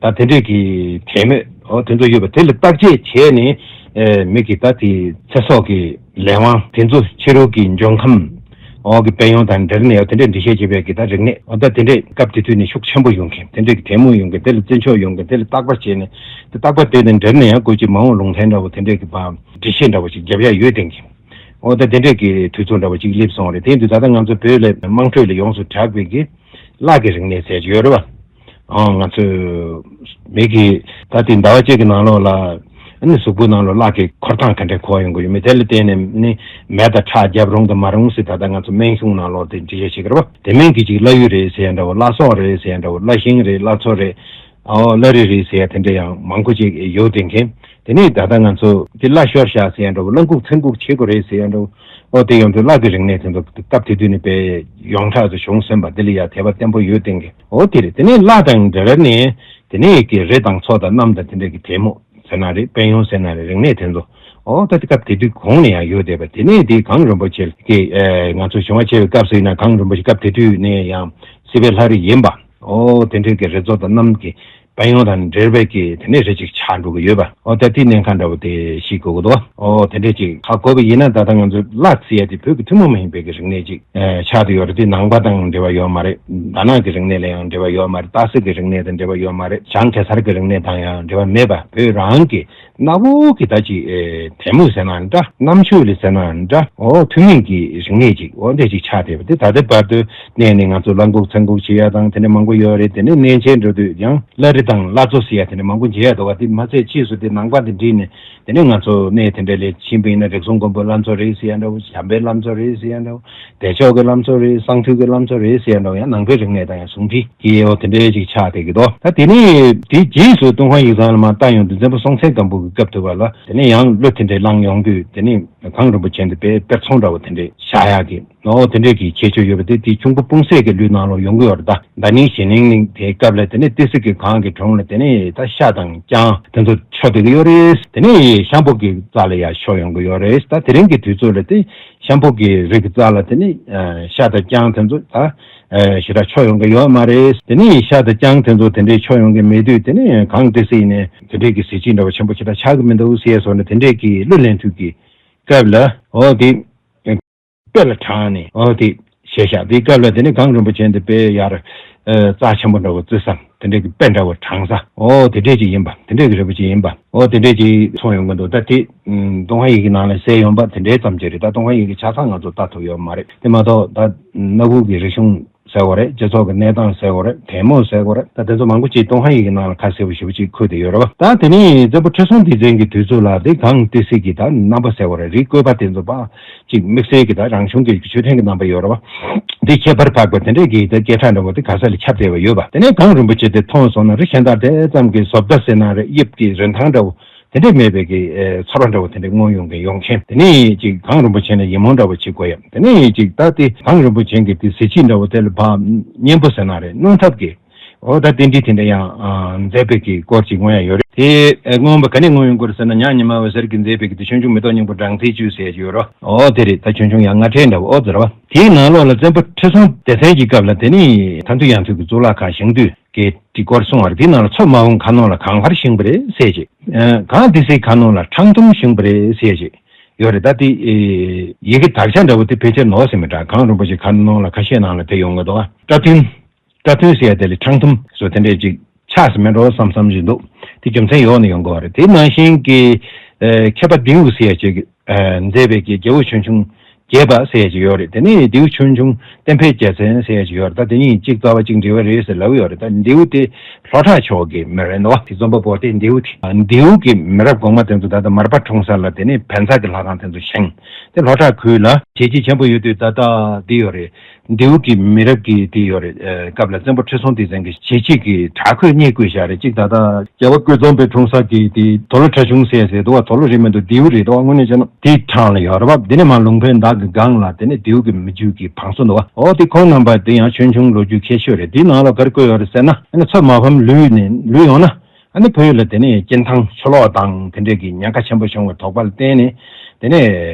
ད་དེ་འདྲས་ཀྱི་དེ་མོ་འོ་དེ་ཚོ་ཡོད་པ་དེ་ལ་བརྟག་དཔྱད་བྱས་ནས། ཨེ་མི་གི་ད་དེ་ཚེ་སྲོག་གི་ལས་དབང་དེ་ཚོ་ཕྱི་རོལ་གྱི་འབྱུང་ཁམས་འོག་གི་དཔལ་ཡོན་དང་འབྲེལ་ནས་དེ་འདྲས་འགྲེལ་བཤད་བྱེད་པའི་གི་ད་རིག་གནས། འོ་ད་དེ་འདྲས་སྐབས་དེ་དུས་ནས་ཤུགས་ཆེན་པོ་ཡོང་མཁན། དེ་འདྲས་གི་དེ་མོ་ཡོང་མཁན། དེ་ལ་བརྩི་འཇོག་ཡོང་མཁན། དེ་ལ་བརྟག་པ་བྱས་ནས། དེ་བརྟག་པ་དེ་དང་འབྲེལ་ནས་ཡང་ཁོ་ཅིག་མ་འོངས་ལུང་བསྟན་འདྲ་བོ་དེ་འདྲས་གི་བ་འགྲེལ་བཤད་འདྲ་བོ་ཅིག་རྒྱབ་ཡ་ཡོད་དེ་གི། འོ་ད་དེ་འདྲས་ཀྱི་དུས་ཚོད་འདྲ་བོ་ཅིག་སླེབས་སོང་རེད། དེ་དུས་ད་ལྟ་ང་ཚོ་བོད་ལ་དམངས་ཁྲོད་ལ་ཡོངས་སུ་གྲགས་པའི་གི་གླ་གི་རིག་གནས་ཟེར་གྱི་ཡོད་རེད་བ། ཨང་ང་ཚོས་མི་གི་ད་དེ་ཟླ་བ་གཅིག་གི་ནང་ལོགས་ལ་ཨ་ནི་གཟུགས་པོའི་ནང་ལོགས་གླ་གི་འཁོར་སྟངས་ག་འདྲས་འཁོར་ཡོང་གི་ཡོད་མེད་དེ་ལ་བརྟེན་ནས་ནི་མེ་དང་ཁྲག་བརྒྱབ་རུང་དང་མ་རུང་ཟེར། ད་ལྟ་ང་ཚོ་སྨན་གཞུང་ནང་ལོགས་དེ་འགྲེལ་བཤད་བྱེད་ཀྱི་རེད་བ། དེ་སྨན་གྱི་ཅིག་བླ་གཡུ་རེད་ཟེར་ཡ་འདྲ་བོ། བླ་སྲོག་རེད་ཟེར་ཡ་འདྲ་བོ། བླ་ཤིང་རེད། བླ་མཚོ་རེད། ཨོ་བླ་རི་རེད་ཟེར་ཡ་དེ་འདྲ་ཡང་མང་པོ་ཅིག་ཡོད་དེ་མཁན། དེ་ནས་ད་ལྟ་ང་ཚོ་དེ་བླ་ཤོར་བཞག་ཟེར་ཡ་འདྲ་བོ། བླ་འགུག་ཚེ་འགུག་བྱེད་དགོས་རེད་ཟེར་ཡ་འདྲ་བོ། ཨོ་དེ་ཡོང་དུས་གླ་གི་རིག་གནས་དེ་ཚོ་སྐབས་དེ་དུས་ནས་དཔེ་ཡོངས་གྲགས་སུ་བྱུང་ཟིན་པ་དེ་ལ་ཡ་དད་པ་བརྟན་པོ་ཡོད་དེ་མཁན། ཨོ་དེ་རེད། དེ་ནས་བླ་དང་འབྲེལ་བ་ནས་དེ་ནས་ཀྱི་རི་དང་མཚོ་དང་གནམ་དང་དེ་འདྲ་གི་དེ་མོ་ཟེར་ན་རེད། དཔལ་ཡོན་ཟེར་ན་རེད། རིག་གནས་དེ་ཚོ་ཨོ་ད་དེ་སྐབས་དེ་དུས་གོང་ནས་ཡང་ཡོད་བསྡད་པ། དེ་ནས་དེ་གངས་རིན་པོ་ཆེ་གི་ཨེ་ང་ཚོ་བྱུང་བ་ཆེ་བའི་སྐབས་སུ་ཡིན་ན་གངས་རིན་པོ་ཆེ་སྐབས་དེ་དུས་ནས་ཡང་སྲིད་པའི་ལྷ་རི་ཡིན་པ། ཨོ་དེ་འདྲའི་གི་རི་མཚོ་དང་གནམ་གྱི་དཔལ་ཡོན་དང་འབྲེལ་བའི་གི་དེ་ནས་རི་གཅིག་ཆགས་འགྲོ་གི་ཡོད་པ། ཨོ་ད་དེ་གནས་ཁང་འདྲ་བོ་དེ་ཤེས་དགོས་ཀྱི་འདུག་ཨོ་དེ་འདྲས་ཅིག་ཧ་གོ་བ་ཡིན་ན་ད་ལྟ་ང་ཚོ་གླ་ཟེར་ཡ་དེ་བོད་ཀྱི་ཐུན་མོང་མ་ཡིན་པའི་གི་རིག་གནས་ཅིག་ཨེ་ཆགས་བསྡད་ཡོད་རེད། དེ་ནང་པ་དང་འབྲེལ་བ་ཡོད་མ་རེད། དྷ་ན་གི་རིག་གནས་ལ་ཡང་འབྲེལ་བ་ཡོད་མ་རེད། སྟག་གཟིག་གི་རིག་གནས་དང་འབྲེལ་བ་ཡོད་མ་རེད། བྱང་གེ་སར་གི་རིག་གནས་དང་ཡང་འབྲེལ་བ་མེད་པ། བོད་རང་གི་གནའ་བོ་གི་ད་ཅིག་ཨེ་དད་མོས་ཟེར་ན་འདྲ། རྣམ་དཔྱོད་ལ་ཟེར་ན་འདྲ། ཨོ་ཐུན་མིན་གྱི་རིག་གནས་ཅིག་ཨོ་འདྲ་ཅིག་ཆགས་བསྡད་པ་དེ། ད་ལྟའི་བར་དུ་གནས་ནས་ང་ཚོ་བླ་འགུག་ཚེ་འགུག་བྱེད་ཡ་དང་དེ་འདྲ་མང་པོ་ཡོད་རེད། དེ་ནས་གནས་ཆེན་འགྲོ་དུས་ཡང་བླ་རི་དང་བླ་མཚོ་ཟེར་ཡ་དེ་འདྲ་མང་པོ་མཇལ་ཡ་འདུག་བ། དེ་མ་ཚད་ཕྱིས་སུ་དེ་ནང་པ་དེ་འདྲེས་ནས་དེ་ནས་ང་ཚོ་གནས་དེ་འདྲ་ལ་ཕྱིན་པ་ཡིན་ན་རིགས་གསུམ་མགོན་པོ་བླ་མཚོ་རེད་ཟེར་ཡ་འདྲ་བོ། བྱམས་པའི་བླ་མཚོ་རེད་ཟེར་ཡ་འདྲ་བོ། བདེ་མཆོག་གི་བླ་མཚོ་རེད། གསང་ཐུས་ཀྱི་བླ་མཚོ་རེད་ཟེར་ཡ་འདྲ་བོ། ཡང་ནང་པའི་རིག་གནས་དང་ཡང་ཟུང་འབྲེལ་གྱི་ཨོ་དེ་འདྲའི་ཅིག་ཆགས་བསྡད་ཀྱི་འདུག་ད་དེ་ནས་དེའི་རྗེས་སུ་ཏུན་ཧོང་ཡིག་ཚང་ལ་མར་བལྟ་ཡོང་དུས་མཚན་པོ་སྲོང་བཙན་སྒམ་པོ་གི་སྐབས་དུས་བ་ལ་དེ་ནས་ཡང་གླུ་དེ་འདྲའི་བླངས་ཡོང་དུས་དེ་ནས་གངས་རིན་པོ་ཆེ་འདི་དཔེ་དཔེར་ཚོང་འདྲ་བོ་དེ་འདྲའི་བཞག་ཡག་གི་ཨོ་དེ་འདྲའི་གི་ཁྱད་ཆོས་ཡོད་པ་དེ་དེའི་ཁྱུང་པོ་སྤུངས་སད་ཀྱི་གླུའི་ནང་ལོགས་ཡོང་གི་ཡོད་རེད། ད་ཟླ་ཉིན་ཞེ་ཉིན་གླིང་དེའི་སྐབས་ལ་དེ་ནས་ཏི་སེ་གི་གངས་ཀྱི་དྲུང་ལ་དེ་ནས་ད་ཤ་དང་རྐྱང་དེ་ཚོ་མཆོད་བསྡད་ཀྱི་ཡོད་རེད། དེ་ནས་ཤམ་པོ་གི་རྩ་ལ་ཡར་མཆོད་ཡོང་གི་ཡོད་རེད། ད་དེ་རིང་གི་དུས་ཚོད་ལ་དེ་ཤམ་པོ་གི་རི་གི་རྩ་ལ་དེ་ནས་ཤ་དང་རྐྱང་དེ་ཚོ་ད་ཞེ་དྲག་མཆོད་ཡོང་གི་ཡོད་མ་རེད། དེ་ནས་ཤ་དང་རྐྱང་དེ་ཚོ་དེ་འདྲའི་མཆོད་ཡོང་གི་མེད་དུས་དེ་ནས་གངས་ཏི་སེ་ཡིན་ནའི་དེ་འདྲའི་གི་གཟི་བརྗིད་འདྲ་བོ་ཆེན་པོ་ཞེ་དྲག་ཆགས་ཀྱི་མི་འདུག་ཟེར་སོང་ནས་དེ་འདྲའི་གི་གླུ་ལེན་དུས་ཀྱི་སྐབས་ལ་འོ་དེ། དཔེ་ལ་དྲངས་ནས་འོ་དེ་བཤད་བཞག་དེའི་སྐབས་ལ་དེ་ནས་གངས་རིན་པོ་ཆེ་འདི་དཔེ་ཡར་རྩ་ཆེན་པོ་འདྲ་བོ་བརྩི་ས་དེ་འདྲས་ཀྱི་དཔེ་འདྲ་བོ་དྲངས་ས་འོ་དེ་འདྲས་ཅིག་ཡིན་པ། དེ་འདྲས་ཀྱི་རིན་པོ་ཆེ་ཡིན་པ་འོ་དེ་འདྲས་ཅིག་གསུངས་ཡོང་གི་འདུག་ད་དེ་ཏུན་ཧོང་ཡི་གེ་ནང་ལ་གསལ་ཡོང་པ་དེ་འདྲས་ཙམ་ཅིག་རེད། ད་ཏུན་ཧོང་ཡི་གེ་ཆ་ཚང་ང་ཚོ་ལྟ་ཐུབ་ཡོད་མ་རེད། དེ་མ་གཏོགས་ད་གནའ་བོའི་གི་རིག་གཞུང་ཟེར་བ་རེད། སྤྱི་ཚོགས་ཀྱི་གནས་སྟངས་ཟེར་བ་རེད། དེ་མོ་ཟེར་བ་རེད། ད་དེ་ཚོ་མང་པོ་ཅིག་ཏུན་ཧོང་ཡི་གེ་ནང་ལ་ཁ་གསལ་པོ་ཞེ་པོ་ཅིག་འཁོད་དེ་ཡོད་རེད་བ། ད་དེ་ནས་བཙན་པོ་ཁྲི་སྲོང་ལྡེ་བཙན་གྱི་དུས་ཚོད་ལ་དེ་གངས་ཏི་སེ་གི་ད་རྣམ་པ་ཟེར་བ་རེད། རིའི་བཀོད་པ་དེ་ཚོ་ཕར་ཅིག་དམིགས་བསལ་གྱི་ད་རང་བྱུང་གི་མཆོད་རྟེན་གྱི་རྣམ་པ་ཡོད་རེད་བ། དེ་ཁྱད་པར་འཕགས་པ་དེ་འདྲས་ཀྱི་ད་སྐད་གྲགས་འདྲ་བོ་དེ་ག་ས་ལ་ཁྱབ་བསྡད་པ་ཡོད་པ། དེ་ནས་གངས་རིན་པོ་ཆེ་དེ་མཐོང་སོང་ན་རི་གཞན་དག་དེ་ཙམ་གྱི་བཟོ་ལྟ་ཟེར་ན་རེད། དབྱིབས་ཀྱི་རིན་ཐང་འདྲ་བོ་དེ་འདྲས་མེད་པའི་གི་ཨེ་ཚོར་བ་འདྲ་བོ་དེ་འདྲས་མངོན་ཡོང་གི་ཡོང་མཁན། དེ་ནས་ཅིག་གངས་རིན་པོ་ཆེ་ལ་ཡིད་སྨོན་འདྲ་བོ་བྱེད་དགོས་ཡ། དེ་ནས་ཅིག་ད་དེ་གངས་རིན་པོ་ཆེ་གི་དེ་གཟི་བརྗིད་འདྲ་བོ་དེ་ལ་ཕར་སྙན་པོ་ཟེར་ན་རེད། སྣང་ཐབས་ཀྱི་འོ་ད་རྟེན་འབྲེལ་དེ་འདྲ་ཡང་མཛད་པའི་གི་སྐོར་ཅིག་མངོན་ཡ་ཡོད་རེད། དེ་མངོན་པ་ག་ནས་མངོན་ཡོང་གི་རེད་ཟེར་ན། ཉང་ཉི་མ་འོད་ཟེར་གྱིས་མཛད་པའི་གི་དེ་ཆོས་འབྱུང་མེ་ཏོག་སྙིང་པོ་སྦྲང་རྩིའི་བཅུད་ཟེར་གྱི་ཡོད་རེད། འོ་དེ་རེད། ད་ཆོས་འབྱུང་ཡང་སྔ་གྲས་འདྲ་བོ་འོ་ཟེར་བ། དེའི་ནང་ལོགས་ལ་བཙན་པོ་ཁྲི་སྲོང་ལྡེ་བཙན་གྱི་སྐབས་ལ་དེ་ནི་ཐར་འདོད་ཡང་མཐུན་གྱི་གཙུག་ལག་ཁང་བཞེངས་དུས། གི་དེ་སྐོར་གསུངས་པ་རེད། དེའི་ནང་ལ་མཚོ་མ་ཕམ་མཁར་ནང་ལ་གངས་འཕར་བཞེངས་པ་རེད་ཟེར་ཅིག་ཨ་གངས་ཏི་སེའི་མཁར་ནང་ལ་ཁྲག་འཐུང་བཞེངས་པ་རེད་ཟེར་ཅིག་ཡོད་རེད། ད་དེ་ཨེ་ཡི་གེ་དག་ཆ་འདྲ་བོ་དེ་ཕལ་ཆེར་ནོར་ཟིན་མི་འདྲ། གངས་རིན་པོ་ཆེ་མཁར་ནང་ལ་ཁ་ཤས་ནང་ལ་དེ་ཡོང་གི་འདུག་ཨ་སྐྲ་ཐུན། སྐྲ་ཐུན་ཟེར་ཡ་དེ་ལ་ཁྲག་འཐུང་བཟོ་དེ་འདྲས་ཅིག་ཆགས་ཟིན་མེད་འགྲོ་བསམ་བསམ་ཞིག་འདུག་དེ་རྒྱུ་མཚན་ཡོག་ནས་ཡོང་གི་ཡོད་རེད། དེ་ནང་བཞིན་གྱི་ཨེ་མཁས་པ་ལྡེའུ་ཟེར་ཡ་ཅིག་ཨ་མཛད་པའི་གི་རྒྱལ་པོ་ཆོས་འབྱུང་རྒྱས་པ་ཟེར་ཡ་ཅིག་ཡོད་རེད། དེ་ནས་ལྡེའུ་ཆོས་འབྱུང་བསྟན་འཕེལ་རྒྱལ་མཚན་ཟེར་ཡ་ཅིག་ཡོད་རེད། ད་དེ་གཉིས་གཅིག་རྩ་བ་གཅིག་འབྲེལ་བ་རེད་ཟེར་ལབ་ཡོད་རེད། ད་ལྡེའུ་དེ་ལྷོ་བྲག་ཕྱོགས་ཀྱི་མི་རེད་འདུག་དེ་རྩོམ་པ་པོ་དེ་ལྡེའུ་དེ་ལྡེའུ་གི་མི་རབས་གོང་མ་དེ་ཚོ་ད་ལྟ་མར་པ་འཁྲུངས་ས་ལ་དེ་ནས་བན་ཚ་གི་ལྷ་ཁང་དེ་ཚོ་བཞེངས། དེ་ལྷོ་བྲག་ཁུལ་ལ་བྱས་རྗེས་ཆེན་པོ་ཡོད་དུས་ད་ལྟ་དེ་ཡོད་རེད། ལྡེའུ་གི་མི་རབས་ཀྱི་དེ་ཡོད་རེད། ཨ་སྐབས་ལ་བཙན་པོ་ཁྲི་སྲོང་ལྡེ་བཙན་གྱི་བྱས་རྗེས་ཀྱི་བྲག་བརྐོས་གཉིས་བརྐོས་བཞག་རེད། གཅིག་ད་ལྟ་རྒྱལ་བ་ཀུན་བཟང་པོའི་འཁྲུངས་ས་གི་དེ་དོ་ལོ་ཁྲ་ཆུང་ཟེར་ཟེར་འདུག་བ། དོ་ལོ་རེད་མི་འདུག་ལྡེའུ་རེད་འདུག་བ། དངོས་གནས་བྱས་ན་དེའི་འཕྲང་ལ་ཡོད་རེད་བ། དེ་ནས་མར་ལུང་པའི་མདའ་གི་སྒང་ལ་དེ་ནས་ལྡེའུ་གི་མི་རྒྱུད་ཀྱི་བང་སོ་འདུག་བ། འོ་དེ་ཁོང་རྣམ་པ་དེ་ཡང་ཆོས་འབྱུང་ལོ་རྒྱུས་ཁྱད་ཆོས་རེད། དེའི་ནང་ལ་ག་རེ་བཀོད་ཡོད་རེད་ཟེར་ན། ཨ་ནི་མཚོ་མ་ཕམ་ལུས་ནས་ལུས་ཡོང་ན། ཨ་ནི་བོད་ལ་དེ་ནས་སྐྱིན་ཐང་ཆུ་ལོག་དང་དེ་འདྲས་ཀྱི་ཉེན་ཁ་ཆེན་པོ་བྱུང་བའི་དོགས་པ་ལ་བརྟེན་ནས། དེ་ནས་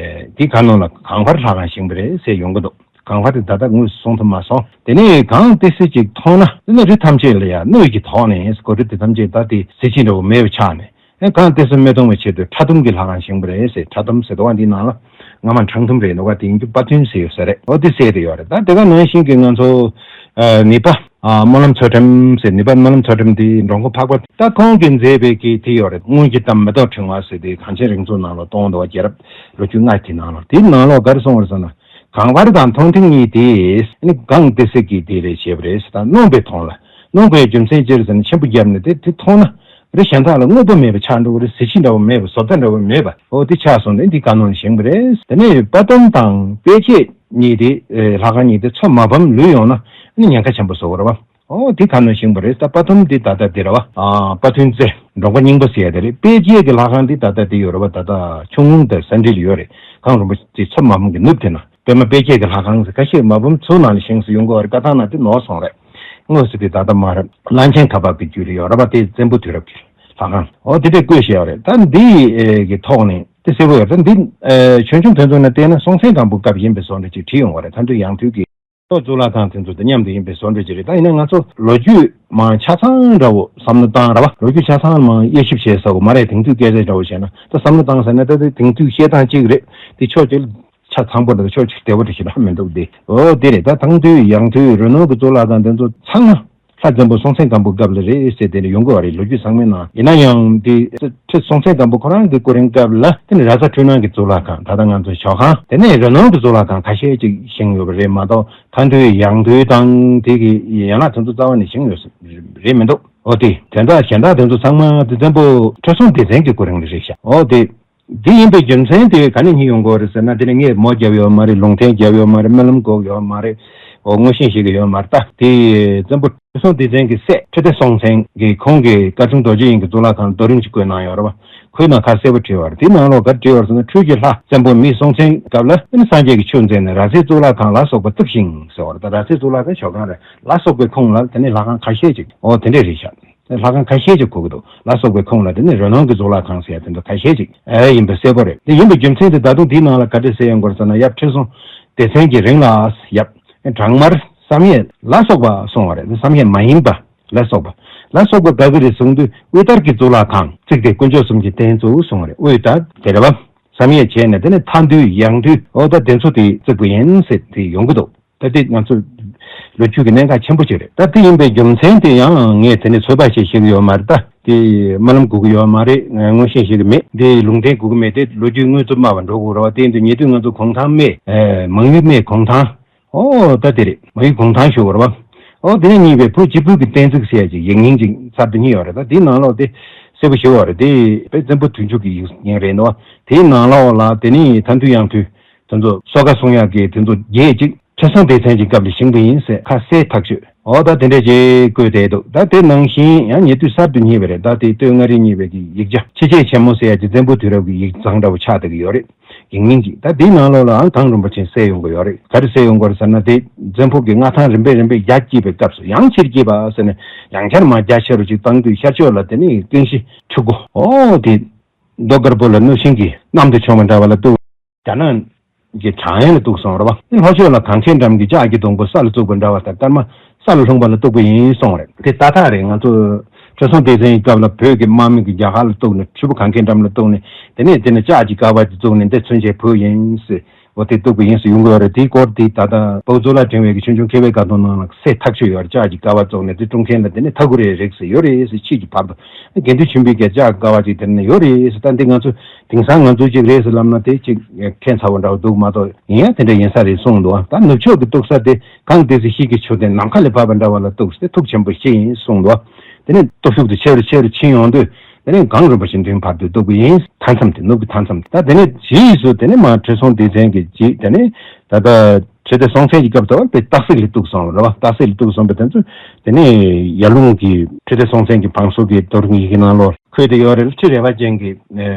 དེའི་མཁར་ནང་ལ་གངས་འཕར་ལྷ་ཁང་བཞེངས་པ་རེད་ཟེར་ཡོང་གི་འདུག་གངས་འཕར་དེ་ད་ལྟ་དངོས་སུ་སོང་ཐུབ་མ་སོང་། དེ་ནས་གངས་ཏི་སེ་ཅིག་མཐོང་ན་དེ་ནས་རི་ཐམས་ཅད་ལ་ཡང་སྣོད་ཀྱིས་དོགས་ནས་གོ་རི་དེ་ཐམས་ཅད་ད་དེ་གཟི་བརྗིད་འདྲ་བོ་མེད་པ་ཆགས་ནས། ཨེ་གངས་ཏི་སེ་མི་མཐོང་བའི་ཆེད་དུ་ཁྲག་འཐུང་གི་ལྷ་ཁང་བཞེངས་པ་རེད་ཟེར། ཁྲག་འཐུང་ཟེར་དུས་འདིའི་ནང་ལ་སྔ་མ་ཁྲག་འཐུང་རེད་འདུག་ག་དེ་ཡིན་རྒྱུ་དཔའ་ཐུན་ཟེར་ཡོད་ས་རེད། འོ་དེ་ཟེར་དེ་ཡོད་རེད། ད་དེ་ག་ནང་བཞིན་གྱི་ང་ཚོ་ཨ་ནེ་པ། ཨ་སྨོན་ལམ་ཚུལ་ཁྲིམས་ཟེར། ནུས་པ་སྨོན་ལམ་ཚུལ་ཁྲིམས་དེ་འགྲོ་མགོན་འཕགས་པ། ད་ཁོང་གིས་མཛད་པའི་གི་དེ་ཡོད་རེད། སྔོན་གྱི་གཏམ་མེ་ཏོག་ཕྲེང་བ་ཟེར་དེ་གངས་ཅན་རིག་འཛིན་ནང་ལ་གཏོང་འདུག་བ། རྒྱལ་རབས་ལོ་རྒྱུས་ལྔ་དེ་ནང་ལ། དེའི་ནང་ལ་ག་རེ་གསུངས་པ་རེད་ཟེར་ན། གངས་དཀར་དང་མཐོང་ཐོས་གཉིས་དེ་ནི་གངས་ཏི་སེ་གི་དེ་རེད་བྱས་པ་རེད་ཟེར། ད་གནོངས་པའི་དོན་ལ། གནོངས་པའི་རྒྱུ་མཚན་ཅི་རེད་ཟེར་ན། ཆེན་པོ་བརྒྱབ་ནས་དེ་དེ་མཐོང་ན། རི་གཞན་དག་ལ་དངོས་པོ་མེད་པ་ཆགས་འགྲོ་གི་རེད། གཟི་བརྗིད་འདྲ་བོ་མེད་པ། བཟོ་ལྟ་འདྲ་བོ་མེད་པ། འོ་དེ་ཆགས་སོང་ནས་འདི་བཀའ་གནང་བཞེངས་པ་རེད། དེ་ནས་དཔའ་གཏུམ་དང་དཔལ་སྐྱེས་གཉིས་དེ། ཨེ་ལྷ་ཁང་གཉིས་དེ་མཚོ་མ་ཕམ་ལུས་ཡོང་ན་ནི་ཉེན་ཁ་ཆེན་པོ་བཟོ་གི་རེད་བ། འོ་དེ་བཀའ་གནང་བཞེངས་པ་རེད། ད་དཔའ་གཏུམ་དེ་ད་ལྟ་དེ་རེད་བ། ཨ་དཔའ་ཐུན་རྩེ་འབྲོག་པ་སྙིང་པོ་ཟེར་ཡ་དེ་རེད། དཔལ་སྐྱེས་ཀྱི་ལྷ་ཁང་དེ་ད་ལྟ་དེ་ཡོད་རེད་བ། ད་ལྟ་ཁྱུང་ལུང་དང་ས་འབྲེལ་ཡོད་རེད། གངས་རིན་པོ་ཆེ་མཚོ་མ་ཕམ་གྱི་ནུབ་དེ་ན། པདྨ་དཔལ་སྐྱེས་ཀྱི་ལྷ་ཁང་ཟེར་ཁ་ཤས་མ་ཕམ་མཚོ་ནང་ལ་བཞེངས་སུ་ཡོང་གི་ཡོད་རེད། བཀའ་ཐང་ནང་དེ་ནོར་སོང་རེད། དངོས་སུ་དེ་ད་ལྟ་མ་རེད། གླང་ཆེན་ཁ་འབབ་ཀྱི་རྒྱུད་ལ་ཡོད་རེད་པ། དེ་བཙན་པོ་དུས་རབས་ཀྱི་ལྷ་ཁང་། འོ་དེ་འདྲས་བཀོད་བཞག་ཡོད་རེད། ད་འདི་ཨེ་གི་ཐོག་ནས་དེ་གསལ་པོ་ཡོད་རེད། ད་འདི་ཨེ་ཆོས་འབྱུང་དེ་ཚོ་ནས་བལྟས་ན་སྲོང་བཙན་སྒམ་པོ་སྐབས་ཡིན་པའི་བཟོ་འདྲ་ཅིག་བྲིས་ཡོང་བ་རེད། མཐའ་འདུལ་ཡང་འདུལ་གྱི་གཙུག་ལག་ཁང་དེ་ཚོ་དང་མཉམ་དུ་ཡིན་པའི་བཟོ་འདྲ་ཅིག་རེད། ད་ཡིན་ན་ང་ཚོ་ལོ་རྒྱུས་མང་ཆ་ཚང་འདྲ་བོ་བསམ་བློ་བཏང་ར་བ། ལོ་རྒྱུས་ཆ་ཚང་མང་དབྱེ་ཞིབ་བྱས་ཟེར་བ་མ་རེད། དེང་དུས་སྐད་ཆ་འདྲ་བོ་བྱས་ན། ད་བསམ་བློ་བཏང་ཟེར་ན་ད་ལྟ་དེང་དུས་བཤད་སྟངས་གཅིག་རེད། དེ་ཕྱོགས་གཅིག་ལ་ཆ་ཚང་པོ་འདྲ། ཕྱོགས་གཅིག་བདེ་པོ་འདྲ་ཞིག་ལ་མི་འདུག་སྟེ། འོ་དེ་རེད། ད་མཐའ་འདུལ་ཡང་འདུལ་རི་ནོར་གྱི་གཙུག་ལག་ཁང་དེ་ཚོ་ཚང་མ་ལྷ་བཙན་པོ་སྲོང་བཙན་སྒམ་པོ་སྐབས་ལ་རེད་ཟེར་དེ་འདྲ་ཡོང་གི་བ་རེད། ལོ་རྒྱུས་ཚང་མའི་ནང་ཡིན་ན་ཡང་དེ་ཁྲི་སྲོང་བཙན་སྒམ་པོ་ཁོ་རང་གི་སྐུ་རིང་སྐབས་ལ་དེ་ནི་ར་ས་འཕྲུལ་སྣང་གི་གཙུག་ལག་ཁང་། ད་ལྟ་ང་ཚོ་ཞོ་ཁང་། དེ་ནས་རི་ནོར་གྱི་གཙུག་ལག་ཁང་ཁ་ཤས་ཅིག་བཞེངས་ཡོད་པ་རེད་མ་གཏོགས། མཐའ་འདུལ་ཡང་འདུལ་དང་དེ་གི་ཡན་ལག་དེ་ཚོ་རྩ་བ་ནས་བཞེངས་ཡོད་ས་རེད་མི་འདུག་འོ་དེ་དོན་དག་གཞན་དག་དེ་ཚོ་ཚང་མ་དེ་བཙན་པོ་ཁྲི་སྲོང་ལྡེ་བཙན་གྱི་སྐུ་རིང་ལ་རེད་ཤག་འོ་དེ། འདི་ཡིན་པའི་རྒྱུ་མཚན་དེ་ག་ནས་རྙེད་ཡོང་གི་ཡོད་རེད་ཟེར་ན། དེ་ནས་ངས་མོ་བརྒྱབ་ཡོད་མ་རེད། ལུང་བསྟན་བརྒྱབ་ཡོད་མ་རེད། སྨོན་ལམ་བསྒོགས་ཡོད་མ་རེད། འོ་དངོས་ཤེས་ཤིག་གི་ཡོད་མ་རེད། ད་དེ་བཙན་པོ་ཁྲི་སྲོང་ལྡེ་བཙན་གྱི་སྲས་ཁྲི་ལྡེ་སྲོང་བཙན་གྱིས་ཁོང་གི་བཀའ་དྲུང་རྡོ་རྗེ་གླིང་གི་གཙུག་ལག་ཁང་རྡོ་རིང་ཅིག་བརྐོས་གནང་ཡོད་རེད་བ། ཁོའི་ནང་ཁ་གསལ་པོ་བྲིས་པ་རེད། དེའི་ནང་ལོགས་ག་བྲིས་པ་རེད་ཟེར་ན། འཕྲུལ་གྱི་ལྷ་བཙན་པོ་མི་སྲོང་བཙན་སྐབས་ལ་ནི་སངས་རྒྱས་ཀྱིས་ཆོས་མཛད་ནས་ར་སའི་གཙུག་ལག་ཁང་ལ་སོགས་པ་བཏབ་ཤིང་ཟེར་བ་རེད། ད་ར་སའི་གཙུག་ལག་ཁང་ཞོ་ཁང་རེད། ལ་སོགས་པའི་ཁོངས་ལ་དེ་ནས་ལྷ་ཁང་ཁ་ཤས་ཅིག་འོ་དེ་འདྲས་རེད་ཤག་ལྷ་ཁང་ཁ་ཤས་ཅིག་གོ་གི་འདུག་ལ་སོགས་པའི་ཁོངས་ལ་དེ་ནི་རི་ནོར་གྱི་གཙུག་ལག་ཁང་ཟེར་ཡ་དེ་འདྲ་ཁ་ཤས་ཅིག་ཨེ་ཡིན་པ་གསལ་པོ་རེད། དེ་ཡིན་པའི་རྒྱུ་མཚན་དེ་ད་དུང་དེའི་ནང་ལ་ག་འདྲ་གསལ་ཡོང་གི་རེད་ཟེར་ན། ཡབ་ཁྲི་སྲོང་ལྡེ་བཙན་གྱི་རིང་ལ། ཡབ་བྲག་དམར་བསམ་ཡས་ལ་སོགས་པ་གསུངས་པ་རེད། བསམ་ཡས་མ་ཡིན་པ་ལ་སོགས་པ། ལ་སོགས་པ་ག་གི་རེད་གསུངས་དུས། དབུས་དར་གྱི་གཙུག་ལག་ཁང་བརྩིགས་ཏེ་དཀོན་མཆོག་གསུམ་གྱི་རྟེན་བཙུགས་གསུངས་པ་རེད། དབུས་དར་དེ་རེད་བ། བསམ་ཡས་བྱས་ནས་དེ་ནས་མཐའ་འདུལ་ཡང་འདུལ། འོ་ད་དེ་ཚོ་དེ་བརྩིགས་པ་ཡིན་ཟེར་དེ་ཡོང་གི་འདུག་ད་དེ་ང་ཚོ་ལོ་རྒྱུས་ཀྱི་གནད་འགག་ཆེན་པོ་ཅིག་རེད། ད་དེ་ཡིན་པའི་རྒྱུ་མཚན་དེ་ཡང་ངས་དེ་ནས་ཚོད་དཔག་བྱེད་ཤེས་ཀྱི་ཡོད་མ་རེད། ད་དེ་སྨོན་ལམ་དགོས་ཀྱི་ཡོད་མ་རེད། མངོན་ཤེས་ཤེས་ཀྱི་མེད། དེ་ལུང་བསྟན་དགོས་ཀྱི་མེད། དེ་ལོ་རྒྱུས་དངོས་གཙོ་སྨྲ་བ་འགྲོ་དགོས་རེད་བ། དེ་ཡིན་དུས་ཉེ་དུས་ང་ཚོ་གུང་ཐང་སྨྲས། ཨེ་མང་ཡུལ་སྨྲས་གུང་ཐང་། ཨོ་ད་དེ་རེད། མང་ཡུལ་གུང་ཐང་ཞུ་དགོས་རེད་བ། ཨོ་དེ་ནས་གཉིས་པའི་བོད་སྤྱི་ཕུད་ཀྱི་གཏན་ཚིགས་ཟེར་ཡ་ཅིག་ཡིག་རྙིང་ཅིག་གསར་དུ་རྙེད་ཡོད་རེད། ད་དེའི་ནང་ལོགས་དེ་གསལ་པོ་ཞུ་བ་རེད། དེ་དཔེ་བཙན་པོ་དུས་མཇུག་གི་ཡིག་རྙིང་རེད་འདུག་བ། དེའི་ནང་ལོགས་ལ་དེ་ནས་མཐའ་འདུལ་ཡང་འདུལ། དེ་ཚོ་གསོལ་ཁ་གསུང་ཡག་གི་དེ་ཚོ་བརྒྱད་ཅིག་ཁྲི་སྲོང་ལྡེ་བཙན་གྱི་སྐབས་ལ་བཞེངས་པ་ཡིན་ཟེར་ཁ་གསལ་ཐག་ཆོད། འོ་ད་དེ་འདྲས་ཅིག་བཀོད་བསྡད་འདུག་ད་དེ་ནང་བཞིན་ཡང་ཉེ་དུས་གསར་དུ་རྙེད་པ་རེད། ད་དེ་སྟོད་མངའ་རིས་རྙེད་པའི་གི་ཡིག་ཆ་ཆེ་བྱེད་ཆེན་མོ་ཟེར་ཡ་ཅིག་བཙན་པོ་དུས་རབས་ཀྱི་ཡིག་ཚང་འདྲ་བོ་ཆགས་བསྡད་ཀྱི་ཡོད་རེད། ཡིག་རྙིང་ཅིག་ད་དེའི་ནང་ལོགས་ལའང་གངས་རིན་པོ་ཆེ་གསལ་ཡོང་གི་ཡོད་རེད། ག་རེ་གསལ་ཡོང་གི་ཡོད་རེད་ཟེར་ན། དེ་བཙན་པོ་གི་མངའ་ཐང་རིམ་པས་རིམ་པས་རྒྱ་བསྐྱེད་པའི་སྐབས་སུ། ཡང་ཆེར་བསྐྱེད་པ་ཟེར་ནས་ཡང་བསྐྱར་མར་རྒྱ་ཆེ་རུ་ཅིག་བཏང་དུས། ཤར་ཕྱོགས་ལ་དེ་ནས་ཀུན་གཞི་ཁྲི་སྒོ། ཨོ་དེ་རྡོ་དཀར་པོ་ལ་སྣུབས་ཤིང་གིས་གནམ་དུ་མཆོངས་པ་འདྲ་བ་ལ་གཏུགས། རྒྱ་ནག་གི་བྲག་གཡང་ལ་གཏུགས་གསུངས་རེད་བ། ལྷོ་ཕྱོགས་ལ་གངས་ཁེངས་འགྲམ་གྱི་ལྕགས་ཀྱི་སྡོང་པོ་ས་ལ་བཙུགས་པ་འདྲ་བ་དང་། སྐར་མ་ས་ལ་ལྷུང་བ་ལ་གཏུགས་པ་ཡིན་གསུངས་རེད། དེ་ཏག་ཏག་རེད། ང་ཚོ་ཁྲི་སྲོང་ལྡེ་བཙན་གྱི་སྐབས་ལ་བོད་ཀྱི་དམག་མི་གིས་རྒྱ་གར་ལ་གཏུགས་ནས། ཆུ་བོ་གངས་ཁེངས་འགྲམ་ལ་གཏུགས་ནས། དེ་ནས་དེ་ནས་ལྕགས་ཀྱི་ཀ་བ་དེ་བཙུགས་ནས་འདི་མཚོན་བྱེད་བོད་ཡིན་ཟེར། འོ་དེ་གཏུགས་པ་ཡིན་ཟེར་ཡོང་གི་ཡོད་རེད། དེའི་སྐོར་དེ་ད་ལྟ་བོད་གཙུག་ལག་ཕྲེང་བའི་གི་ཆོས་འབྱུང་མཁས་པའི་དགའ་སྟོན་ནང་ལ་གསལ་ཐག་ཆོད་ཡོད་རེད། ལྕགས་ཀྱི་ཀ་བ་བཙུགས་ནས་དེ་ཀྲུང་ཁེན་ལ་དེ་ནས་མཐའ་ཁུར་རེ་རེག་ཟེར་ཡོད་རེད་ཟེར། ཕྱིས་ཀྱི་བར་དུ་དགེ་འདུན་ཆོས་འཕེལ་གྱིས་ལྕགས་ཀྱི་ཀ་བ་ཅིག་དེ་ནས་ཡོད་རེད་ཟེར། ད་འདི་ང་ཚོ་དེང་སང་ང་ཚོ་ཅིག་རེད་ཟེར་ལབ་ན་དེ་ཅིག་ཁྱད་མཚར་བོ་འདྲ་བོ་འདུག་མ་གཏོགས། ཡིན་ཡང་དེ་འདྲ་ཡིན་ས་རེད་གསུངས་འདུག་ད་ནུབ་ཕྱོགས་ཀྱི་གཏུག་ས་དེ་གངས་ཏི་སེ་ཤེལ་གྱི་མཆོད་རྟེན་ནམ་མཁའ་ལས་འཕགས་པ་འདྲ་བ་ལ་གཏུགས་ཏེ་ཐུགས་ཆེན་པོ་བཞེས་ཡིན་གསུངས་འདུག་དེ་ནས་སྟོབས་ཤུགས་དེ་ཆེ་རུ་ཆེ་རུ་ཕྱིན་ཡོང་དུས། དེ་ནས་གངས་རིན་པོ་ཆེ་མདུན་བར་དུ་གཏུགས་པ་ཡིན། མཐའ་མཚམས་དེ། ནུབ་ཀྱི་མཐའ་མཚམས་དེ། ད་དེ་ནས་རྗེས་སུ་དེ་ནས་མར་ཁྲི་སྲོང་ལྡེ་བཙན་གྱི་རྗེས། དེ་ནས་ད་ལྟ་ཁྲི་ལྡེ་སྲོང་བཙན་གྱི་སྐབས་དུ་བ་དཔེ་སྟག་གཟིག་ལ་གཏུགས་སོང་རེད་བ། སྟག་གཟིག་ལ་གཏུགས་སོང་བ་དེ་ཚོ་དེ་ནས་ཡར་ཀླུང་གི་ཁྲི་ལྡེ་སྲོང་བཙན་གྱི་བང་སོ་གི་རྡོ་རིང་ཡི་གེ་ནང་ལོགས་འཁོད་དེ་ཡོད་རེད། ཁྲི་རལ་པ་ཅན་གྱི་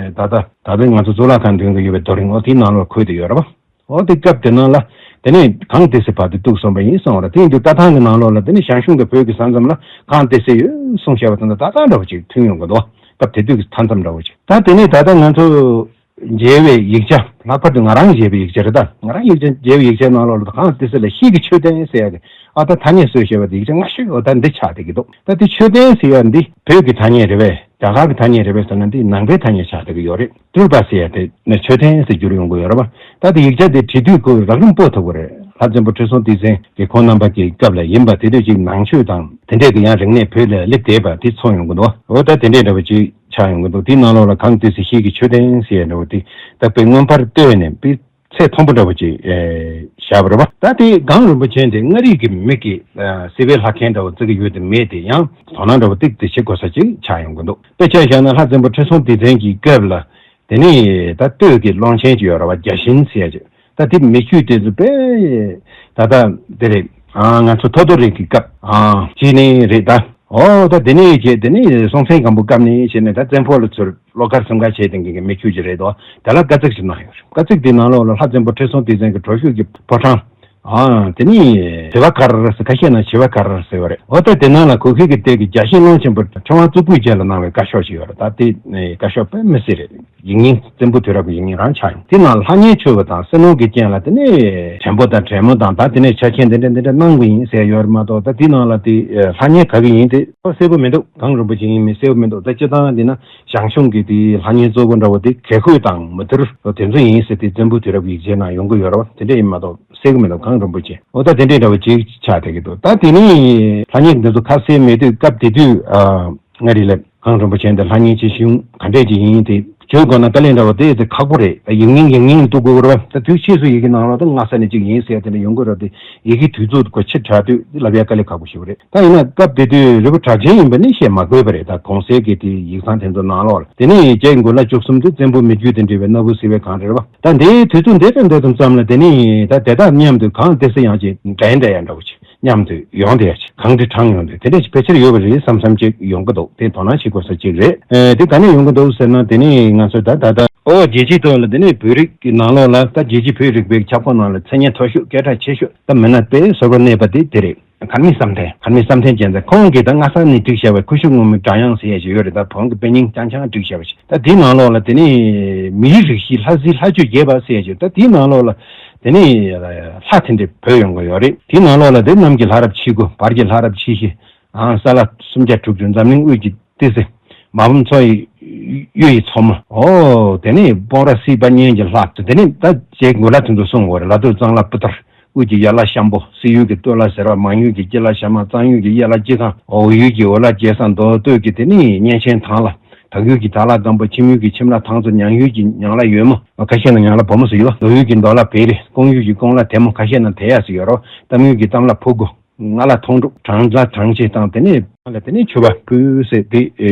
ད་ལྟ་ད་ལྟ་ང་ཚོ་གཙུག་ལག་ཁང་མདུན་གྱི་ཡོད་པའི་རྡོ་རིང་འོ་དེའི་ནང་ལོགས་འཁོད་དེ་ཡོད་རེད་བ། འོ་དེ་སྐབས་དེ་ནང་ལ་དེ་ནས་གངས་ཏི་སེ་བར་དུ་གཏུགས་སོང་བ་ཡིན་གསུངས་རེད། དེ་ཡིན་དུས་བཀའ་ཐང་གི་ནང་ལོགས་ལ་དེ་ནས་ཞང་ཞུང་དང་བོད་ཀྱི་ས་མཚམས་ལ་གངས་ཏི་སེ་ཡོད་གསུངས་བཞག་པ་དེ་དང་ཏག་ཏག་འདྲ་བོ་ཅིག་མཐུན་ཡོང་གི་འདུག་སྐབས་དེ་དུས་ཀྱི་མཐའ་མཚམས་འདྲ་བོ་ཅིག་ད་དེ་ནས་ད་ལྟ་ང་ཚོ་མཇལ་བའི་ཡིག་ཆ། ལྷག་པར་དུ་ང་རང་མཇལ་བའི་ཡིག་ཆ་རེད། ད་ང་རང་ཡིག་ཆ་མཇལ་བའི་ཡིག་ཆའི་ནང་ལོགས་ལ་གངས་ཏི་སེ་ལ་ཤེལ་གྱི་མཆོད་རྟེན་ཟེར་ཡ་གི་ཨ་ད་ཐ་སྙད་བཟོས་བཞག་པ་དེ་ཡིག་ཆ་སྔ་ཤོས་འོ་ད་འདི་ཆགས་བསྡད་ཀྱི་འདུག་ད་དེ་མཆོད་རྟེན་ཟེར་ཡ་འདི་བོད་ཀྱི་ཐ་སྙད་རེད་པས། རྒྱ་གར་གྱི་ཐ་སྙད་རེད་པས་ཟེར་ན་འདི་ནང་པའི་ཐ་སྙད་ཆགས་བསྡད་ཀྱི་ཡོད་རེད། ཏུར་བ་ཟེར་ཡ་དེ་ནས་མཆོད་རྟེན་ཟེར་བསྒྱུར་ཡོང་གི་ཡོད་རེད་པ། ད་དེ་ཡིག་ཆ་དེ་བྲིས་དུས་ཁོས་རགས་རིམ་སྤོ་ཐུབ་ཀྱི་རེད། ལྷ་བཙན་པོ་ཁྲི་སྲོང་ལྡེ་བཙན་གྱི་ཁོང་རྣམ་པ་གི་སྐབས་ལ་ཡིན་པ་དེ་དུས་ཅིག་ནང་ཆོས་དང་དེ་འདྲས་ཀྱི་ཡང་རིག་གནས་བོད་ལ་སླེབས་བསྡད་པ་དེ་མཚོན་ཡོང་གི་འདུག་འོ་ད་དེ་འདྲས་འདྲ་བ་ཅིག་ཆགས་ཡོང་གི་འདུག་དེའི་ནང་ལོགས་ལ་གངས་ཏི་སེ་ཤེལ་གྱི་མཆོད་རྟེན་ཟེར་ཡ་འདྲ་བ་དེ་ད་དཔེ་མངོན་པར་བསྟོད་ནས་དཔེ་ཚད་མཐོན་པོ་འདྲ་བ་ཅིག་ཨེ་བཞག་པ་རེད་པ། ད་དེ་གངས་རིན་པོ་ཆེ་དེ་མངའ་རིས་ཀྱི་མི་གི་ཨ་སྲིད་པའི་ལྷ་མཁན་འདྲ་བ་བརྩི་གི་ཡོད་དེ་མེད་དེ། ཡང་དོ་སྣང་འདྲ་བ་ཏིག་ཏིག་བྱེད་དགོས་ས་ཅིག་ཆགས་ཡོང་གི་འདུག་དཔེ་ཆ་བཞག་ན་ལྷ་བཙན་པོ་ཁྲི་སྲོང་ལྡེ་བཙན་གྱི་སྐབས་ལ་དེ་ནས་ད་སྟོད་ཀྱི་ཀློང་ཆེན་ཅིག་ཡོད་རེད་པ། བརྒྱ་བྱིན་ཟེར་ཡ་ཅིག་ད་དེ་མི་རྒྱུད་དེ་ཚོ་དཔེ་ད་ལྟ་དེ་རེད། ཨ་ང་ཚོ་ཐོ་ཐོ་རེ་གི་སྐབས་ཨ་ཅི་ནས་རེད་ད། ཨོ་ད་དེ་ནས་བྱས་དེ་ནས་སྲོང་བཙན་སྒམ་པོ་སྐབས་ནས་བྱས་ནས་ད་བཙན་པོ་ལ་ཚུར་བློ་དཀར་སེམས་དཀར་བྱས་དེ་འགན་གི་མི་རྒྱུད་ཅིག་རེད་དོ། དེ་ལ་དཀའ་ཚེགས་ཤིག་གནང་ཡོད་རེད། དཀའ་ཚེགས་དེ་ནང་ལོགས་ལ་ལྷ་བཙན་པོ་ཁྲི་སྲོང་ལྡེ་བཙན་གྱི་གྲོ་ཞོ་གི་ཕོ་བྲང་། ཨ་དེ་ནས་བྱེ་བ་དཀར་ཟེར་ཁ་ཤས་ན་བྱེ་བ་དཀར་ཟེར་བ་རེད། འོ་ད་དེ་ནང་ལ་གུ་གེ་གི་སྟེང་གི་བརྒྱ་བྱིན་ཀློང་ཆེན་པོ་ཁྲི་དབང་གཙུག་ཕུད་རྒྱལ་ལ་གནང་བའི་བཀའ་ཤོག་ཅིག་ཡོད་རེད། ད་དེ་ནས་བཀའ་ཤོག་དཔེ་མི་སྲིད་རེད། ཡིག་རྙིང་བཙན་པོ་དུས་རབས་ཀྱི་ཡིག་རྙིང་རང་ཆགས་ཡོང་། དེ་ནང་ལྷ་གཉན་མཆོད་པ་དང་བསོད་ནམས་ཀྱི་རྐྱེན་ལ་དེ་ནས་བྲན་པོ་དང་བྲན་མོ་དང་ད་དེ་ནས་ཆ་རྐྱེན་འདི་འདྲ་འདི་འདྲ་གནང་དགོས་ཡིན་ཟེར་ཡོད་རེད་མ་གཏོགས། ད་དེ་ནང་ལ་དེ་ལྷ་གཉན་ག་གི་ཡིན་དེ་གསལ་པོ་མི་འདུག་གངས་རིན་པོ་ཆེ་ཡིན་མིན་གསལ་པོ་མི་འདུག་ད་སྤྱིར་བཏང་འདི་ན་ཞང་ཞུང་གི་དེ་ལྷ་གཉན་གཙོ་བོ་འདྲ་བོ་དེ་གེ་ཁོད་དང་མུ་ཏིར་དེ་ཚོ་ཡིན་ཟེར་དེ་བཙན་པོ་དུས་རབས་ཡིག་ཆའི་ནང་ཡོང་གི་ཡོད་རེད་བ། དེ་འདྲ་ཡིན་མ་གཏོགས་གསལ་གི་མི་འདུག་གངས་རིན་པོ་ཆེ། འོ་ད་དེ་འདྲའི་འདྲ་བ་ཅིག་ཆགས་བསྡད་ཀྱི་འདུག་ད་དེ་ནས་ལྷ་གཉན་འདི་ཚོ་ཁ་གསལ་མེད་དུས་སྐབས་དེ་དུས་ཨ། མངའ་རིས་ལ་གངས་རིན་པོ་ཆེ་འདི་ལྷ་གཉན་གྱི་གཞུང་ག་འདྲས་ཅིག་ཡིན་དེ་བརྗོད་དགོས་ན་དཀའ་ལས་འདྲ་བ་དེ་དེ་ཁག་པོ་རེད། ཡིག་རྙིང་ཡིག་རྙིང་འདུག་དགོས་རེད་བ། ད་དུས་ཕྱིས་སུ་ཡི་གེ་ནང་ལོགས་ད་སྔ་ས་ནས་ཅིག་ཡིན་ཟེར་དེ་འདྲ་ཡོང་གི་རེད་དེ། ཡི་གེ་དུས་ཚོད་གོ་ཕྱིར་དྲགས་དུས་ལབ་ཡ་དཀའ་ལས་ཁག་པོ་ཞིག་རེད། ད་ཡིན་ན་སྐབས་དེ་དུས་རི་བོ་གྲགས་ཆེན་ཡིན་པ་ནི་བཤད་མ་དགོས་པ་རེད། ད་གོང་གསལ་གྱི་དེ་ཡིག་ཚང་དེ་ཚོ་ནང་ལོགས་ལ་དེ་ནས་རྗེ་མགོན་བླ་བཅུ་གསུམ་དེ་བཙན་པོ་མི་རྒྱུད་དེ་འབྲེལ་བའི་སྣ་བུག་སེལ་བའི་གངས་རེད་བ། ད་འདིའི་དུས་ཚོད་འདི་ཙམ་འདི་ཙམ་ཙམ་ལ་དེ་ནས་ད་དེ་དག་མཉམ་དུ་གངས་ཏི་སེ་ཡང་ཅིག་འདྲེན་འདྲ་ཡ་འདྲ་བོ་ཅིག་མཉམ་དུ་ཡོང་བསྡད་ཡ་ཅིག་གངས་ཏི་དྲངས་ཡོང་དུས་དེ་འདྲ་ཞིག་ཕལ་ཆེར་ཡོད་པ་རེད་བསམ་བསམ་ཅིག་ཡོང་གི་འདུག་དེ་དོ་སྣང་བྱེད་དགོས་ས་ཅིག་རེད། ཨེ་དེ་ག་ནས་ཡོང་གི་འདུག་ཟེར་ན། དེ་ནས་ང་ཚོ་ད་ད་ལྟ་ཨོ་རྒྱལ་སྤྱིའི་ཐོག་ལ་དེ་ནས་བོད་རིགས་ཀྱི་ནང་ལོགས་ལ་ད་རྒྱལ་སྤྱིའི་བོད་རིག་པའི་ཁྱབ་ཁོངས་ནང་ལ་མཚན་སྙན་མཐོ་ཤོས་སྐད་གྲགས་ཆེ་ཤོས་ད་མི་སྣ་དཔེ་ཟོར་པ་གནས་པ་དེ་དེ་རེད། མཁར་རྨེའུ་བསམ་གཏན། མཁར་རྨེའུ་བསམ་གཏན་རྒྱལ་མཚན་ཁོང་གིས་ད་སྔ་ས་ནས་བསྒྲིགས་བཞག་པའི་ཁུ་བྱུག་སྔོན་མོའི་སྒྲ་དབྱངས་ཟེར་ཡས་ཞིག་ཡོད་རེད། ད་བོན་གྱི་དཔེ་རྙིང་རྐྱང་རྐྱང་བསྒྲིགས་བཞག་པ་ཞིག་ད་དེའི་ནང་ལོགས་ལ་དེ་ནས་མིའི་རིགས་བཞི་ལྷ་སྲིན་ལྷ་ཆོས་རྒྱས་པ་ཟེར་ཡས་ཞིག་ད་དེའི་ནང་ལོགས་ལ་དེ་ནས་ལྷ་དེ་འདྲ་བོས་ཡོང་གི་ཡོད་རེད། དེའི་ནང་ལོགས་ལ་དེ་གནམ་གྱི་ལྷ་རབས་ཆེ་དགུ། བར་གྱི་ལྷ་རབས་ཆེ་བཞི། ཨང་ས་ལྷ་སུམ་བརྒྱ་དྲུག་ཅུ། འཛམ་གླིང་དབུས་ཀྱི་ཏི་སེ། མ་ཕམ་མཚོ་ཡི་གཡུ་ཡི་མཚོ་མོ། ཨོ་དེ་ནས་སྤོང་ར་སྲིད་པ་གཉན་གྱི་ལྷ། དེ་ནས་ད་རྗེ་མགོན་བླ་དེ་ཚོ་གསུང་གི་ཡོད་རེད། ལ་དྭགས་གཙང་ལ་སྤུ་ཐར། དབུས་ཀྱི་ཡར་ལ་ཤམ་པོ། སྲིད་ཡུལ་གྱི་སྟོད་ལ་ཟེར་བ། མང་ཡུལ་གྱི་དཀྱིལ་ལ་ཞྭ་དམར། གཙང་ཡུལ་གྱི་གཡས་ལ་སྐྱེ་སྒང་། འོག་ཡུལ་གྱི་འོག་ལ་རྒྱལ་བཟང་མདོ། སྟོད་ཀྱི་དེ་ནི་གཉན་ཆེན་ཐང་ལྷ། བྲག་ཡུལ་གྱི་དྭགས་ལྷ་སྒམ་པོ། ཁྱིམ་ཡུལ་གྱི་ཁྱིམ་ལྷ་ཐང་མཚོ། ཉང་ཡུལ་གྱི་ཉང་ལྷ་ཡོལ་མོ། ཁ་ཤས་ན་ཉང་ལྷ་བུ་མོ་ཟེར་ཡོད། མདོ་ཡུལ་གྱི་མདོ་ལྷ་བེ་རི། ཀོང་ཡུལ་གྱི་ཀོང་ལྷ་དེ་མོ། ཁ་ཤས་ན་དེ་ཡ་ཟེར་ཡོད་རོ། གཏམ་ཡུལ་གྱི་གཏམ་ལྷ་ཕུ་དགུ། ང་ལ་ཐོང་དྲུག། བྲང་ལ་བྲང་ཆེ་དང་དེ་ནས་ལ་དེ་ནས་མཆོད་པ་ཕུལ་ཟེར་དེ་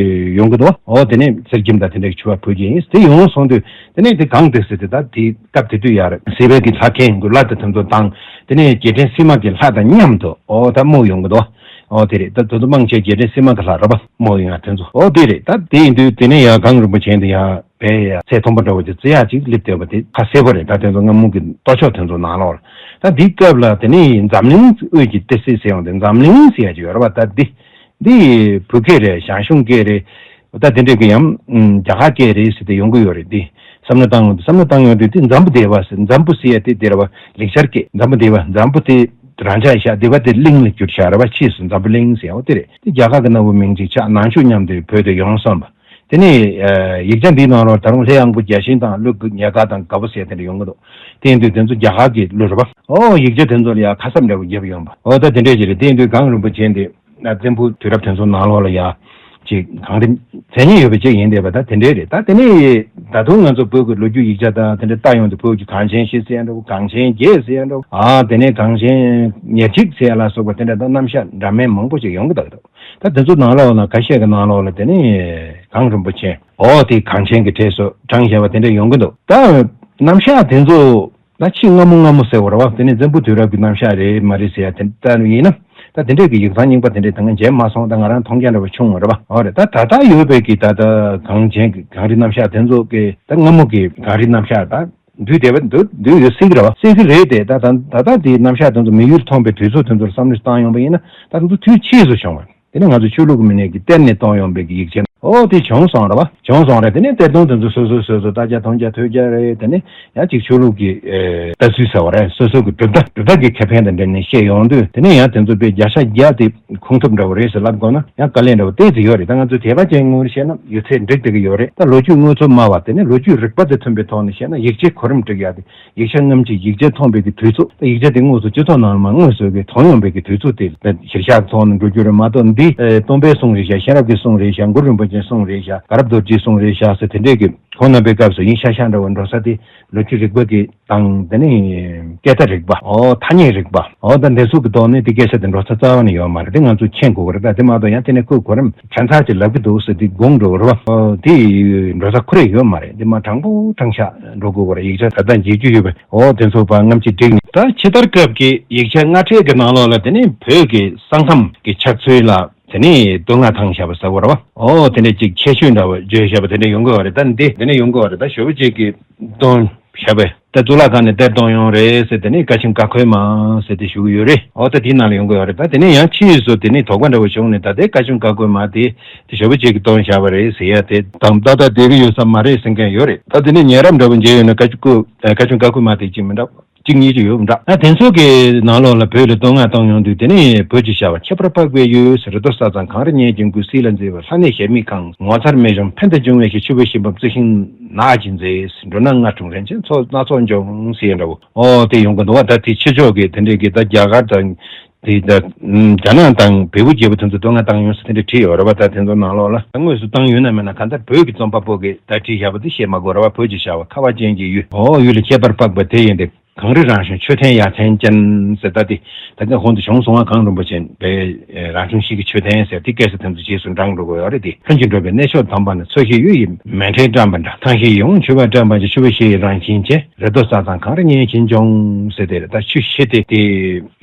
ཡོང་གི་འདུག་འོ་དེ་ནས་གསེར་སྐྱེམས་དང་དེ་འདྲའི་མཆོད་པ་ཕུལ་གྱི་ཡིན། དེ་ཡོང་སོང་དུས་དེ་ནས་དེ་གངས་ཏི་སེ་དེ་ད་དེ་སྐབས་དེ་དུས་ཡར་སྲིད་པའི་གི་ལྷ་མཁན་མགོན་བླ་དེ་དེ་ཚོ་དང་དེ་ནས་རྗེས་དྲན་སིལ་མ་གི་ལྷ་དང་མཉམ་དུ་འོ་ད་རྨོ་ཡོང་གི་འདུག་འོ་དེ་རེད། ད་དེ་ཚོ་མང་ཆེ་རྗེས་དྲན་སིལ་མ་གི་ལྷ་རེད་པ། རྨོ་ཡོང་ཡ་དེ་ཚོ་འོ་དེ་རེད། ད་དེ་ཡིན་དུས་དེ་ནས་ཡར་གངས་རིན་པོ་ཆེ་འདི་ཡར་བས་ཡ་ཚད་མཐོན་པོ་འདྲ་བོ་དེ་བརྩི་ཡག་ཅིག་སླེབས་བསྡད་པ་དེ་ཁ་གསལ་པོ་རེད། ད་དེ་ཚོ་སྔ་མོ་གི་ལྟོ་ཕྱོགས་དེ་ཚོ་ནང་ལོགས་ལ། ད་འདི་སྐབས་ལ་དེ་ནི་འཛམ་གླིང་དབུས་ཀྱི་ཏི་སེ་ཟེར་ཡོང་དེ། འཛམ་གླིང་ཟེར་ཡག་ཅིག་ཡོད་རེད་པ། ད་འདི་འདི་བོད་སྐད་རེད། ཞང་ཞུང་སྐད་རེད། ད་དེ་འདྲས་ཀྱི་ཡང་རྒྱ་གར་སྐད་རེད་ཟེར་ཏེ་ཡོང་གི་ཡོད་རེད། འདི་བསམ་བློ་བཏང་ཡོང་དུས་བསམ་བློ་བཏང་ཡོང་དུས་དེ་འཛམ་བུ་བདེ་བ་ཟེར། འཛམ་བུ་ཟེར་ཡག་དེ་དེ་རེད་པ། ལེགས་སྦྱར་སྐད་འཛམ་བུ་བདེ་བ། འཛམ་བུ་དེ་རང་འཇགས་ཤག་བདེ་བ་དེ་གླིང་ལ་གྱུར་ཤག་རེད་པ། ཕྱིས་སུ་འཛམ་བུ་གླིང་ཟེར་ཡག་དེ་རེད། དེ་རྒྱ་གར་གྱི་གནའ་བོའི་མིང་ཅིག་ཆགས། ནང་ཆོས་མཉམ་དུ་བོད་དུ་ཡོང་སོང་བ། དེ་ནས་ཡིག་ཆ་འདིའི་ནང་ལོགས་ད་རུང་ལྷའི་དབང་པོ་བརྒྱ་བྱིན་དང་ཀླུ་ཉེར་དགའ་དང་དགའ་བོ་ཟེར་དེ་འདྲ་ཡོང་གི་འདུག་དེ་ཡིན་དུས་དེ་ཚོ་རྒྱ་གར་གྱི་གླུ་རེད་པ། ཨོ་ཡིག་ཆ་དེ་ཚོ་ལ་ཡང་ཁ་གསབ་འདྲ་བོ་བརྒྱབ་ཡོང་པ། ཨོ་ད་དེ་འདྲས་ཅིག་རེད། དེ་ཡིན་དུས་གངས་རིན་པོ་ཆེ་འདི་ན་བཙན་པོའི་དུས་རབས་དེ་ཚོ་ནང་ལོགས་ལ་ཡང་ཅིག་གངས་རི་མཚན་སྙན་ཡོད་པ་ཅིག་ཡིན་བསྡད་པ། ད་དེ་འདྲས་རེད། ད་དེ་ནས་ད་དུང་ང་ཚོ་བོད་ཀྱི་ལོ་རྒྱུས་ཡིག་ཆ་དང་དེ་འདྲ་ལྟ་ཡོང་དུས་བོད་ཀྱི་གངས་ཆེན་བཞི་ཟེར་ཡ་འདྲ་བོ། གངས་ཆེན་བརྒྱད་ཟེར་ཡ་འདྲ་བོ། ཨ་དེ་ནས་གངས་ཆེན་ཉེར་གཅིག་ཟེར་ཡ་ལ་སོགས་པ་དེ་འདྲ་ད་རྣམ་གཞག་འདྲ་མིན་མང་པོ་ཅིག་ཡོང་གི་འདུག་ད་དེ་ཚོ་ནང་ལོགས་ན་ཁ་ཤས་ཀྱི་ནང་ལོགས་ལ་དེ་ནི་གངས་རིན་པོ་ཆེ་འོ་དེ་གངས་ཆེན་གྱི་གྲས་སུ་བགྲངས་བཞག་པ་དེ་འདྲ་ཡོང་གི་འདུག་ད་རྣམ་གཞག་དེ་ཚོ་ད་ཕྱིས་སྔ་མོ་སྔ་མོ་ཟེར་བ་རེད་བ། དེ་ནི་བཙན་པོའི་དུས་རབས་ཀྱི་རྣམ་གཞག་རེད་མ་རེད་ཟེར་ཡ་དེ་ལྟ་ཡིན་ན། ད་དེ་འདྲས་ཀྱི་ཡིག་ཚང་རྙིང་པ་དེ་འདྲས་ད་ང་མཇལ་མ་སོང་། ད་ང་རང་མཐོང་རྒྱ་འདྲ་བ་ཆུང་བ་རེད་བ། འོ་རེད། ད་ད་ལྟ་ཡོད་པའི་གི་ད་ལྟ་གངས་ཆེན་གྱི་གངས་རིའི་རྣམ་གཞག་དེ་ཚོ་གི་ད་སྔ་མོ་གི་གངས་རིའི་རྣམ་གཞག་ད་འདུས་བསྡད་པ་འདུ་འདུས་ཡོད་སྲིད་ཀྱི་རེད་བ། སྲིད་ཀྱི་རེད་དེ། ད་ད་ད་ལྟ་དེའི་རྣམ་གཞག་དེ་ཚོ་མི་ཡུལ་མཐོང་པའི་དུས་ཚོད་དེ་ཚོར་བསམ་བློ་བཏང་ཡོང་པ་ཡིན་ན། ད་དེ་ཚོ་དུས་ཕྱིས་སུ་བྱུང་བ། དེ་ནས་ང་ཚོ་ཆོས་ལུགས་ཀྱི་མི་སྣས་ཀྱི་གཏེར་ནས་བཏོན་ཡོང་པའི་གི་ཡིག་ཆ། ཨོ་དེ་བྱུང་སོང་ར་བ། བྱུང་སོང་རེད། དེ་ནས་གཏེར་སྟོན་དེ་ཚོ་སོ་སོ་སོ་སོ་ལྟ་རྒྱ་མཐོང་རྒྱ་ཐོས་རྒྱ་རེད། དེ་ནས་ཡང་ཅིག་ཆོས་ལུགས་ཀྱི་ཨེ་ལྟ་ཚུལ་ཟེར་བ་རེད། སོ་སོ་གི་གྲུབ་མཐའ་གྲུབ་མཐའ་གི་ཁེ་ཕན་དང་འབྲེལ་ནས་བཤད་ཡོང་དུས། དེ་ནས་ཡང་དེ་ཚོ་དཔེ་བརྒྱ་ཆ་བརྒྱ་དེ་ཁུངས་ཐུབ་འདྲ་བོ་རེད་ཟེར་ལབ་དགོས་ན་ཡང་དཀའ་ལས་འདྲ་བོ་ཏོག་ཙམ་ཡོད་རེད། ད་ང་ཚོ་དད་པ་ཅན་ངོས་ནས་བཤད་ན་ཡོད་ཚད་འགྲིག་བསྡད་ཀྱི་ཡོད་རེད། ད་ལོ་རྒྱུས་དངོས་ཚོ་སྨྲ་བ། དེ་ནས་ལོ་རྒྱུས་རིག་པ་དང་མཐུན་པའི་ཐོག་ནས་བཤད་ན་ཡིག་ཆའི་གོ་རིམ་སྒྲིག་ཡ་དེ། ཡིག་ཆ་སྔ་ཕྱི་ཡིག་ཆ་མཐོང་བའི་གི་དུས་ཚོད། ད་ཡིག་ཆ་དེ་དངོས་སུ་སྤྱི་ཚོགས་ནང་ལ་མར་དངོས་སུ་གི་མཐོང་ཡོང་བའི་གི་དུས་ཚོད་དེ་གཞིར་བཞག་ཐོག་ནས་འགྲོ་རྒྱུ་རེད་མ་གཏོགས། འདི་ཨེ་སྟོན་པའི་གསུང་རེད་ཤག། ཤེས་རབ་ཀྱི་གསུང་རེད་ཤག། གུ་རུ་རིན་པོ་ཆེའི་གསུང་རེད་ཤག། དགའ་རབ་རྡོ་རྗེའི་གསུང་རེད་ཤག་ཟེར་དེ་འདྲས་ཀྱི་ཁོང་རྣམ་པའི་སྐབས་སུ་ཡིན་ཤག་ཤག་འདྲ་བོ་འགྲོ་ས་དེ་ལོ་རྒྱུས་རིག་པ་གི་དང་། དེ་ནས་སྐད་བརྡ་རིག་པ། ཨོ་ཐ་སྙད་རིག་པ། ཨོ་ད་འདི་ཚོ་གི་ཐོག་ནས་དེ་སྐད་ཆ་དེ་འགྲོ་ས་རྩ་བ་ནས་ཡོད་མ་རེད། དེ་ང་ཚོ་མཁྱེན་དགོས་ཀྱི་རེད། ད་དེ་མ་གཏོགས་ཡང་དེ་ནས་ཁོས་གོ་རིམ་ཆ་ཚང་ཅིག་ལབ་ཀྱི་འདུག་ཟེར་དེ་དགོངས་འགྲོ་གི་རེད་བ། ཨོ་དེ་འགྲོ་ས་ཁོ་རེ་ཡོད་མ་རེད། དེ་མ་དྲང་པོ་དྲང་བཞག་འགྲོ་དགོས་ཀྱི་རེད། ཡིག་ཆ་ད་ལྟ་མཇལ་རྒྱུ་ཡོད་པ། ཨོ་དེ་ཚོ་ཕར་སྔ་ཕྱི་བསྒྲིགས་ནས། ད་ཕྱི་དར་སྐབས་ཀྱི་ཡིག་ཆ་སྔ་གྲས་ཀྱི་ནང་ལོགས་ལ་དེ་ནས་བོད་ཀྱི་ས་ཁམས་ཀྱི་ཆགས་ཚུལ་ལ་དེ་ནས་བསྟོད་བསྔགས་བཏང་བཞག་པ་ཟེར་དགོས་རེད་བ། ཨོ་དེ་འདྲ་ཅིག་ཁྱད་ཆོས་འདྲ་བ་བརྗོད་བཞག་པ་དེ་འདྲ་ཡོང་གི་ཡོད་རེད། ད་འདི་དེ་འདྲ་ཡོང་གི་ཡོད་རེད། ད་ཞོགས་པ་ཅིག་གི་བསྟོན་བཞག་པས། ད་གཙུག་ལག་ཁང་ནས་གཏེར་གཏོང་ཡོང་རེད་ཟེར། དེ་ནས་བཀའ་ཆུང་བཀའ་འཁོར་མ་ཟེར་དེ་ཞུ་གི་ཡོད་རེད། ཨོ་ད་དེའི་ནང་ལ་ཡོང་གི་ཡོད་རེད། ད་དེ་ནས་ཡང་ཕྱིས་སུ་དེ་ནས་དོགས་པ་འདྲ་བོ་བྱུང་ནས། ད་དེ་བཀའ་ཆུང་བཀའ་འཁོར་མ་དེ་དེ་ཞོགས་པ་ཅིག་གི་བཏོན་བཞག་པ་རེད་ཟེར་ཡ་དེ་དང་། ད་ལྟ་བསྡད་ཀྱི་ཡོད་ས་མ་རེད་ཟེར་མཁན་ཡོད་རེད། ད་དེ་ནས་ཉེ་རབས་འདྲ་བོ་མཇལ་ཡོང་ན་བཀའ་ཆུང་བཀའ་ཆུང་བཀའ་འཁོར་མ་དེ་གཅིག་མི་འདྲ། གཅིག་གཉིས་ཀྱི་ཡོད་མི་འདྲ། ད་དེ་ཚོ་གི་ནང་ལོགས་ལ་བོད་ལ་བསྟོད་བསྔགས་བཏང་ཡོང་དུས། དེ་ནས་བོད་ཀྱི་བྱ་བ་ཁྱད་པར་འཕགས་པའི་ཡུལ་ཟེར། རེ་དོགས་ས་མཚམས་གངས་རི་སྙན་གྱི་མགུལ། བསིལ་ལ་མཛེས་པའི་ལྷ་གནས་གཞལ་མེད་ཁང་། ངོ་མཚར་རྨད་བྱུང་ཕན་དང་འབྱུང་བའི་ཞིང་། ཆུ་བོའི་བཞི་འབབ་རྩི་ཤིང་ནགས་ཀྱི་མཛེས། འགྲོ་ན་ལྔ་འཁྲུངས་རིན་ཆེན་མཚོ་སྣ་ཚོགས་འབྱུང་ཟེར་ཡ་འདྲ་བོ། ཨོ་དེ་ཡོང་གི་འདུག་བ། ད་དེ་ཕྱི་ཕྱོགས་ཀྱི་དེ་འདྲས་ཀྱི་ད་རྒྱ་གར་དང་དེ་ད་རྒྱ་ནག་དང་བལ་པོ་རྒྱལ་པོ་དེ་ཚོ་བསྟོད་བསྔགས་བཏང་ཡོང་ཟེར་དེ་འདྲས་བྲིས་ཡོད་རེད་བ། ད་དེ་ཚོ་ནང་ལོགས་ལ་ད་དངོས་སུ་བཏང་ཡོད་ན་མེད་ན། གང་ལྟར་བོད་ཀྱི་རྩོམ་པ་པོ་གིས་ད་བྲིས་བཞག་པ་དེ་བཤད་མ་དགོས་རེད་བ། བོད་ཀྱི་བྱ་བ་ཁ་བ་ཅན་གྱི་ཡུལ། ཨོ་ཡུལ་ལ་ཁྱད་པར་འཕགས་པ་དེ་ཡིན་ཏེ། གངས་རི་རང་བྱུང་མཆོད་རྟེན་ཡ་མཚན་ཅན་ཟེར། ད་དེ་ད་གིན་གོང་དུ་བྱུང་སོང་བ། གངས་རིན་པོ་ཆེ་བའི་རང་བྱུང་གཤིས་ཀྱི་མཆོད་རྟེན་ཟེར་དེ་སྐད་ཆ་དེ་ཚོ་རྗེས་སུ་འབྲང་འགྲོ་དགོས་ཡོད་རེད་དེ། ལྷུན་གྱིས་གྲུབ་པའི་གནས་མཆོག་དམ་པ་ན། མཚོ་བཞི་གཡུ་ཡི་མཎྜལ་བཀྲམ་པ་འདྲ། ཐང་བཞི་ཡིད་འོང་མཆོད་པས་བཀྲམ་པ་ཅན། ཆུ་བོ་བཞི་ཡི་རང་བཞིན་ཅན། རེ་དོགས་ས་མཚམས་གངས་རི་སྙན་གྱིས་འབྱུང་ཟེར། དེ་རེད། ད་ཆུ་བཞི་དེ་དེ་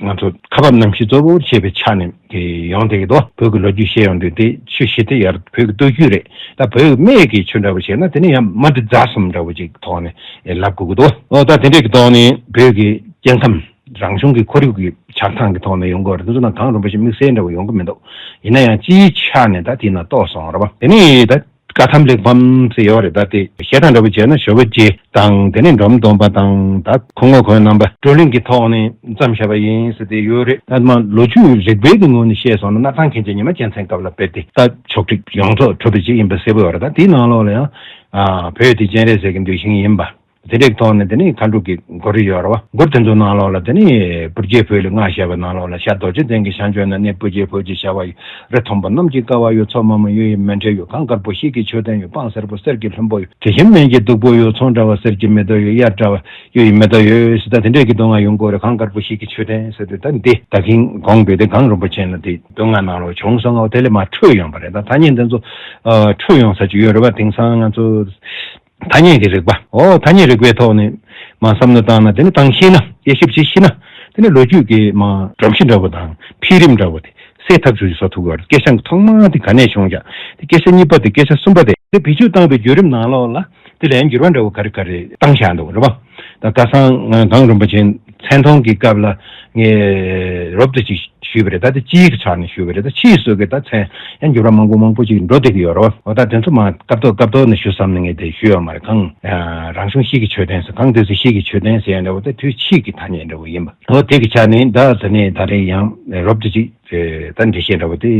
ང་ཚོ་ཁ་འབབ་རྣམ་བཞི་གཙོ་བོར་བྱས་པའི་ཆ་ནས་དེ་ཡོང་བསྡད་ཀྱི་འདུག་བོད་ཀྱི་ལོ་རྒྱུས་བཤད་ཡོང་དུས་དེ་ཆུ་བཞི་དེ་ཡར་བོད་ཀྱི་སྟོད་རྒྱུད་རེད། ད་བོད་སྨད་ཀྱི་ཆུ་འདྲ་བོ་བྱས་ན་དེ་ནི་ཡང་མ་འདི་རྫ་གསུམ་འདྲ་བོ་ཅིག་ཐོག་ནས་ལབ་དགོས་ཀྱི་འདུག་ཨོ་ད་དེ་འདྲས་ཀྱི་ཐོག་ནས་བོད་ཀྱི་སྐྱེ་ཁམས་རང་བྱུང་གི་ཁོར་ཡུག་གི་ཆགས་སྟངས་ཀྱི་ཐོག་ནས་ཡོང་གི་ཡོད་རེད། དེ་ཚོ་ནང་གངས་རིན་པོ་ཆེ་དམིགས་བསལ་འདྲ་བོ་ཡོང་གི་མི་འདུག་ཡིན་ན་ཡང་སྤྱིའི་ཆ་ནས་ད་དེ་ན་གཏོགས་སོང་རེད་བ། དེ་ནས་ད་བཀའ་ཐམ་གླེགས་བམ་ཟེར་ཡོད་རེད། ད་དེ་བཤད་སྟངས་འདྲ་བོ་བྱས་ན་ཞོ་བོ་རྗེ་དང་། དེ་ནས་འབྲོམ་སྟོན་པ་དང་། ད་ཁུ་ངོ་ཁོང་རྣམ་པ་བགྲོ་གླེང་གི་ཐོག་ནས་བརྩམས་བཞག་པ་ཡིན་ཟེར་དེ་ཡོད་རེད། ད་མ་ལོ་རྒྱུས་རིག་པའི་གི་ངོས་ནས་བཤད་སོང་ན། སྣར་ཐང་མཁན་ཆེན་ཉི་མ་རྒྱལ་མཚན་སྐབས་ལ་དཔེ་དེ་ད་ཕྱོགས་སྒྲིག་ཡོངས་རྫོགས་གྲུབ་པ་ཅིག་ཡིན་པ་གསལ་པོ་ཡོད་རེད། ད་དེའི་ནང་ལོགས་ལ་ཡང་ཨ་བོད་དེ་སྤྱན་རས་གཟིགས་ཀྱི་གདུལ་ཞིང་ཡིན་པ། དེ་འདྲའི་ཐོག་ནས་དེ་ནས་མཁའ་འགྲོ་གི་མགུར་ཡོད་རེད་བ། མགུར་དེ་ཚོ་ནང་ལོགས་ལ་དེ་ནས་སྤུར་རྒྱལ་བོད་ལ་མངའ་བཞག་པའི་ནང་ལོགས་ལ། ཤར་རྡོ་རྗེ་གདན་གྱི་ཤར་ཕྱོགས་ན། གནས་སྤུར་རྒྱལ་བོད་ཀྱི་བྱ་བ་ཡོད། རི་མཐོན་པོ་གནམ་གྱི་ཀ་བ་ཡོད། མཚོ་དམའ་མོ་གཡུ་ཡི་མཎྜལ་ཡོད། གངས་དཀར་པོ་ཤེལ་གྱི་མཆོད་རྟེན་ཡོད། སྤང་སེར་པོ་གསེར་གྱི་ལྷུན་པོ་ཡོད། དྲི་ཞིམ་སྨན་གྱི་བདུག་སྤོས་ཡོད། མཚོ་འདྲ་བ་གསེར་གྱི་མེ་ཏོག་ཡོད། གཡའ་འདྲ་བ་གཡུ་ཡི་མེ་ཏོག་ཡོད་ཟེར། ད་དེ་འདྲས་ཀྱི་མདོ་སྔགས་ཡོང་གི་ཡོད་རེད། གངས་དཀར་པོ་ཤེལ་གྱི་མཆོད་རྟེན་ཟེར་དུས། ད་འདི་ད་གིན་གོང་བོད་དེ་གངས་རིན་པོ་ཆེ་ན་དེ་མདོ་སྔགས་ནང་ལོགས་བྱུང་སོང་ངོ་། དེ་ལས་མར་འཕྲོས་ཡོང་བ་རེད། ད་ཐ་སྙད་འདི་ཚོ་ཨ་འཕྲོས་ཡོང་ས་ཅིག་ཡོད་རེད་བ། དེང་སང་ང་ཚོ་ཐ་སྙད་ཀྱི་རིག་པ། ཨོ་ཐ་སྙད་རིག་པའི་ཐོག་ནས་མར་བསམ་བློ་བཏང་ན། དེ་ནི་བཏང་ཤེས་ན། དབྱེ་ཞིབ་བྱེད་ཤེས་ན། དེ་ནི་ལོ་རྒྱུས་ཀྱི་མར་སྒྲོམ་གཞི་འདྲ་བོ་དང་འཕེལ་རིམ་འདྲ་བོ་དེ་གསལ་ཐག་ཆོད་ཀྱི་བཟོ་ཐུབ་ཀྱི་ཡོད་རེད། སྐད་ཆ་ཐོག་མ་དེ་ག་ནས་བྱུང་ཀྱང་། དེ་སྐད་ཆ་གཉིས་པ་དེ། སྐད་ཆ་གསུམ་པ་དེ། དེ་བེད་སྤྱོད་བཏང་བའི་བརྒྱུད་རིམ་ནང་ལོགས་ལ་དེ་ལ་ཡང་འགྱུར་བ་འདྲ་བོ་ག་རེ་ག་རེ་བཏང་བཞག་འདུག་རེད་བ། ད་ཁ་སང་ང་གངས་རིན་པོ་ཆེ་མཚན་མཐོང་གི་སྐབས་ལ་ངས་རོབ་ཏུ་ཅིག་ཞུས་པ་རེད། ད་དེ་སྤྱིའི་གི་ཆ་ནས་ཞུས་པ་རེད། ད་ཕྱིས་སུ་གི་ད་མཚན་ཡང་འགྱུར་བ་མང་པོ་མང་པོ་ཅིག་འགྲོ་བསྡད་ཀྱི་ཡོད་རེད་བ། འོ་ད་དེ་ཚོ་མར་སྐབས་ཐོག་སྐབས་ཐོག་ནས་ཞུ་བསམ་ནས་ངས་དེ་ཞུས་ཡོད་མ་རེད། གངས་རང་བྱུང་ཤེལ་གྱི་མཆོད་རྟེན་ཟེར། གངས་ཏི་སེ་ཤེལ་གྱི་མཆོད་རྟེན་ཟེར་ཡ་འདྲ་བོ་དེ་དུས་ཕྱིས་ཀྱི་ཐ་སྙད་འདྲ་བོ་ཡིན་པ། འོ་དེ་གི་ཆ་ནས་ད་དེ་ནས་ད་རེས་ཡང་རོབ་ཏུ་ཅིག་ད་འགྲེལ་བཤད་འདྲ་བོ་དེ་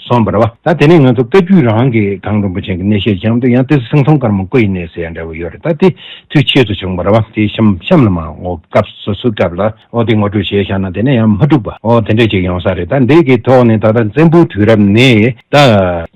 སོང་བ་རེད་བ། ད་དེ་ནས་ང་ཚོ་བཀའ་བརྒྱུད་རང་གི་གངས་རིན་པོ་ཆེ་གི་གནས་བཤད་བྱུང་དུས། ཡང་ཏི་སེ་སེང་གདོང་དཀར་མོ་སྐུ་ཡི་གནས་ཟེར་ཡ་འདྲ་བོ་ཡོད་རེད། ད་དེ་དུས་ཕྱིས་སུ་བྱུང་བ་རེད་བ། དེ་གཤམ་གཤམ་ལ་མར་འོ་སྐབས་སོ་སོའི་སྐབས་ལ་འོ་དེ་ངོ་སྤྲོད་བྱས་བཞག་ན་དེ་ནས་ཡང་མ་འགྲིག་པ་འོ་དེ་འདྲ་ཅིག་ཡོང་ས་རེད། ད་འདི་གི་ཐོག་ནས་ད་ལྟ་བཙན་པོའི་དུས་རབས་ནས་ད་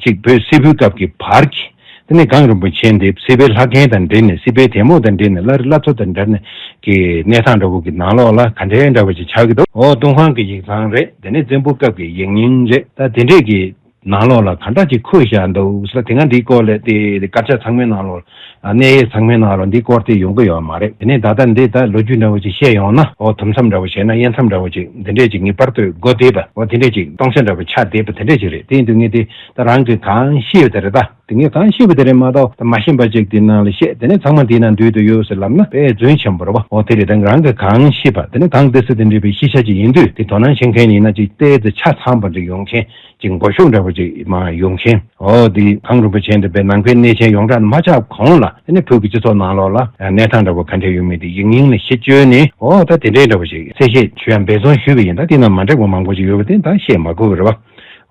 ཅིག་བོད་སིལ་བུའི་སྐབས་ཀྱི་བར་གྱི། དེ་ནས་གངས་རིན་པོ་ཆེ་འདི་སྲིད་པའི་ལྷ་ཁང་དང་འབྲེལ་ནས། སྲིད་པའི་དེ་མོ་དང་འབྲེལ་ནས། བླ་རི་བླ་མཚོ་དང་འབྲེལ་ནས་ཀྱི་གནས་སྟངས་འདྲ་བོ་གི་ནང་ལོགས་ལ་ག་འདྲའི་འདྲ་བོ་ཅིག་ཆགས་ཀྱི་འདུག་འོ་ཏུན་ཧོང་གི་ཡིག་ཚང་རེད། དེ་ནས་བཙན་པོའི་སྐབས་ཀྱི་ཡིག་རྙིང་རེད། ད་དེ་འདྲས་ཀྱི་ནང་ལོགས་ལ་ག་འདྲ་ཅིག་འཁོད་བཞག་འདུག་ཟེར། དེ་སྔ་འདིའི་སྐོར་ལ་དེ་དཀར་ཆག་ཚང་མའི་ནང་ལོགས་གནས་ཡིག་ཚང་མའི་ནང་ལོགས་འདིའི་སྐོར་དེ་ཡོང་གི་ཡོད་མ་རེད། དེ་ནས་ད་ལྟ་འདི་ད་ལོ་རྒྱུས་འདྲ་བོ་ཅིག་བཤད་ཡོང་ན། འོ་དུམ་མཚམས་འདྲ་བོ་བྱས་ན་དབྱེ་མཚམས་འདྲ་བོ་ཅིག་འདི་འདྲས་ཅིག་ངེས་པར་དུ་དགོས་བསྡད་པ། འོ་དེ་འདྲས་ཅིག་སྟོང་ཆ་འདྲ་བོ་ཆགས་བསྡད་པ་དེ་འདྲས་ཅིག་རེད། དེ་ཡིན་དུས་ངས་དེ་ད་རང་གིས་གང་ཤེས་པ་དེ་རེད། ད་དེ་ངས་གང་ཤེས་པ་དེ་རེད་མ་གཏོགས། ད་མ་ཤེས་པ་ཅིག་དེ་ནང་ལ་བཤད། དེ་ནས་ཚང་མ་དེའི་ནང་འདུས་དུ་ཡོད་ཟེར་ལབ་ན་དཔེ་རྫུན་ཆེན་པོ་རེད་བ། འོ་དེ་རེད། ད་རང་གིས་གང་ཤེས་པ་དེ་ནས་གངས་ཏི་སེ་དེ་འདྲས་པའི་ཤེས་བྱ་ཅིག་ཡིན་དུས། དེ་དོ་སྣང་བྱེད་མཁན་ཡིན་ན་ཅིག་བལྟས་ཏེ་ཆ་ཚང་པ་ཅིག་ཡོང་མཁན། ཅིག་མགོ་གཞུག་འདྲ་པོ་ཅིག་མར་ཡོང་མཁན། འོ་དེ་གངས་རིན་པོ་ཆེ་འདི་པའི་ནང་པའི་གནས་ཆེན་ཡོངས་གྲགས་མ་ཆགས་གོང་ལ་ཨ་ནི་བོད་ཀྱི་སྤྱི་ཚོགས་ནང་ལོགས་ལ་གནས་སྟངས་འདྲ་པོ་ག་འདྲ་ཡོད་མེད་དེ་ཡིག་རྙིང་ལ་ཤེས་བཅོས་ནས། འོ་ད་དེ་འདྲའི་འདྲ་པོ་ཅིག་གསལ་བཤད་ཞུ་ཡ་འབད་བརྩོན་ཞུས་པ་ཡིན། ད་དེ་ནང་མ་འགྲིག་པ་མང་པོ་ཅིག་ཡོད་པ་དེ་ད་བཤད་མ་དགོས་པ་རེད་པ།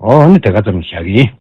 འོ་ནི་དེ་ག་ཙམ་བཞག་གི་ཡིན།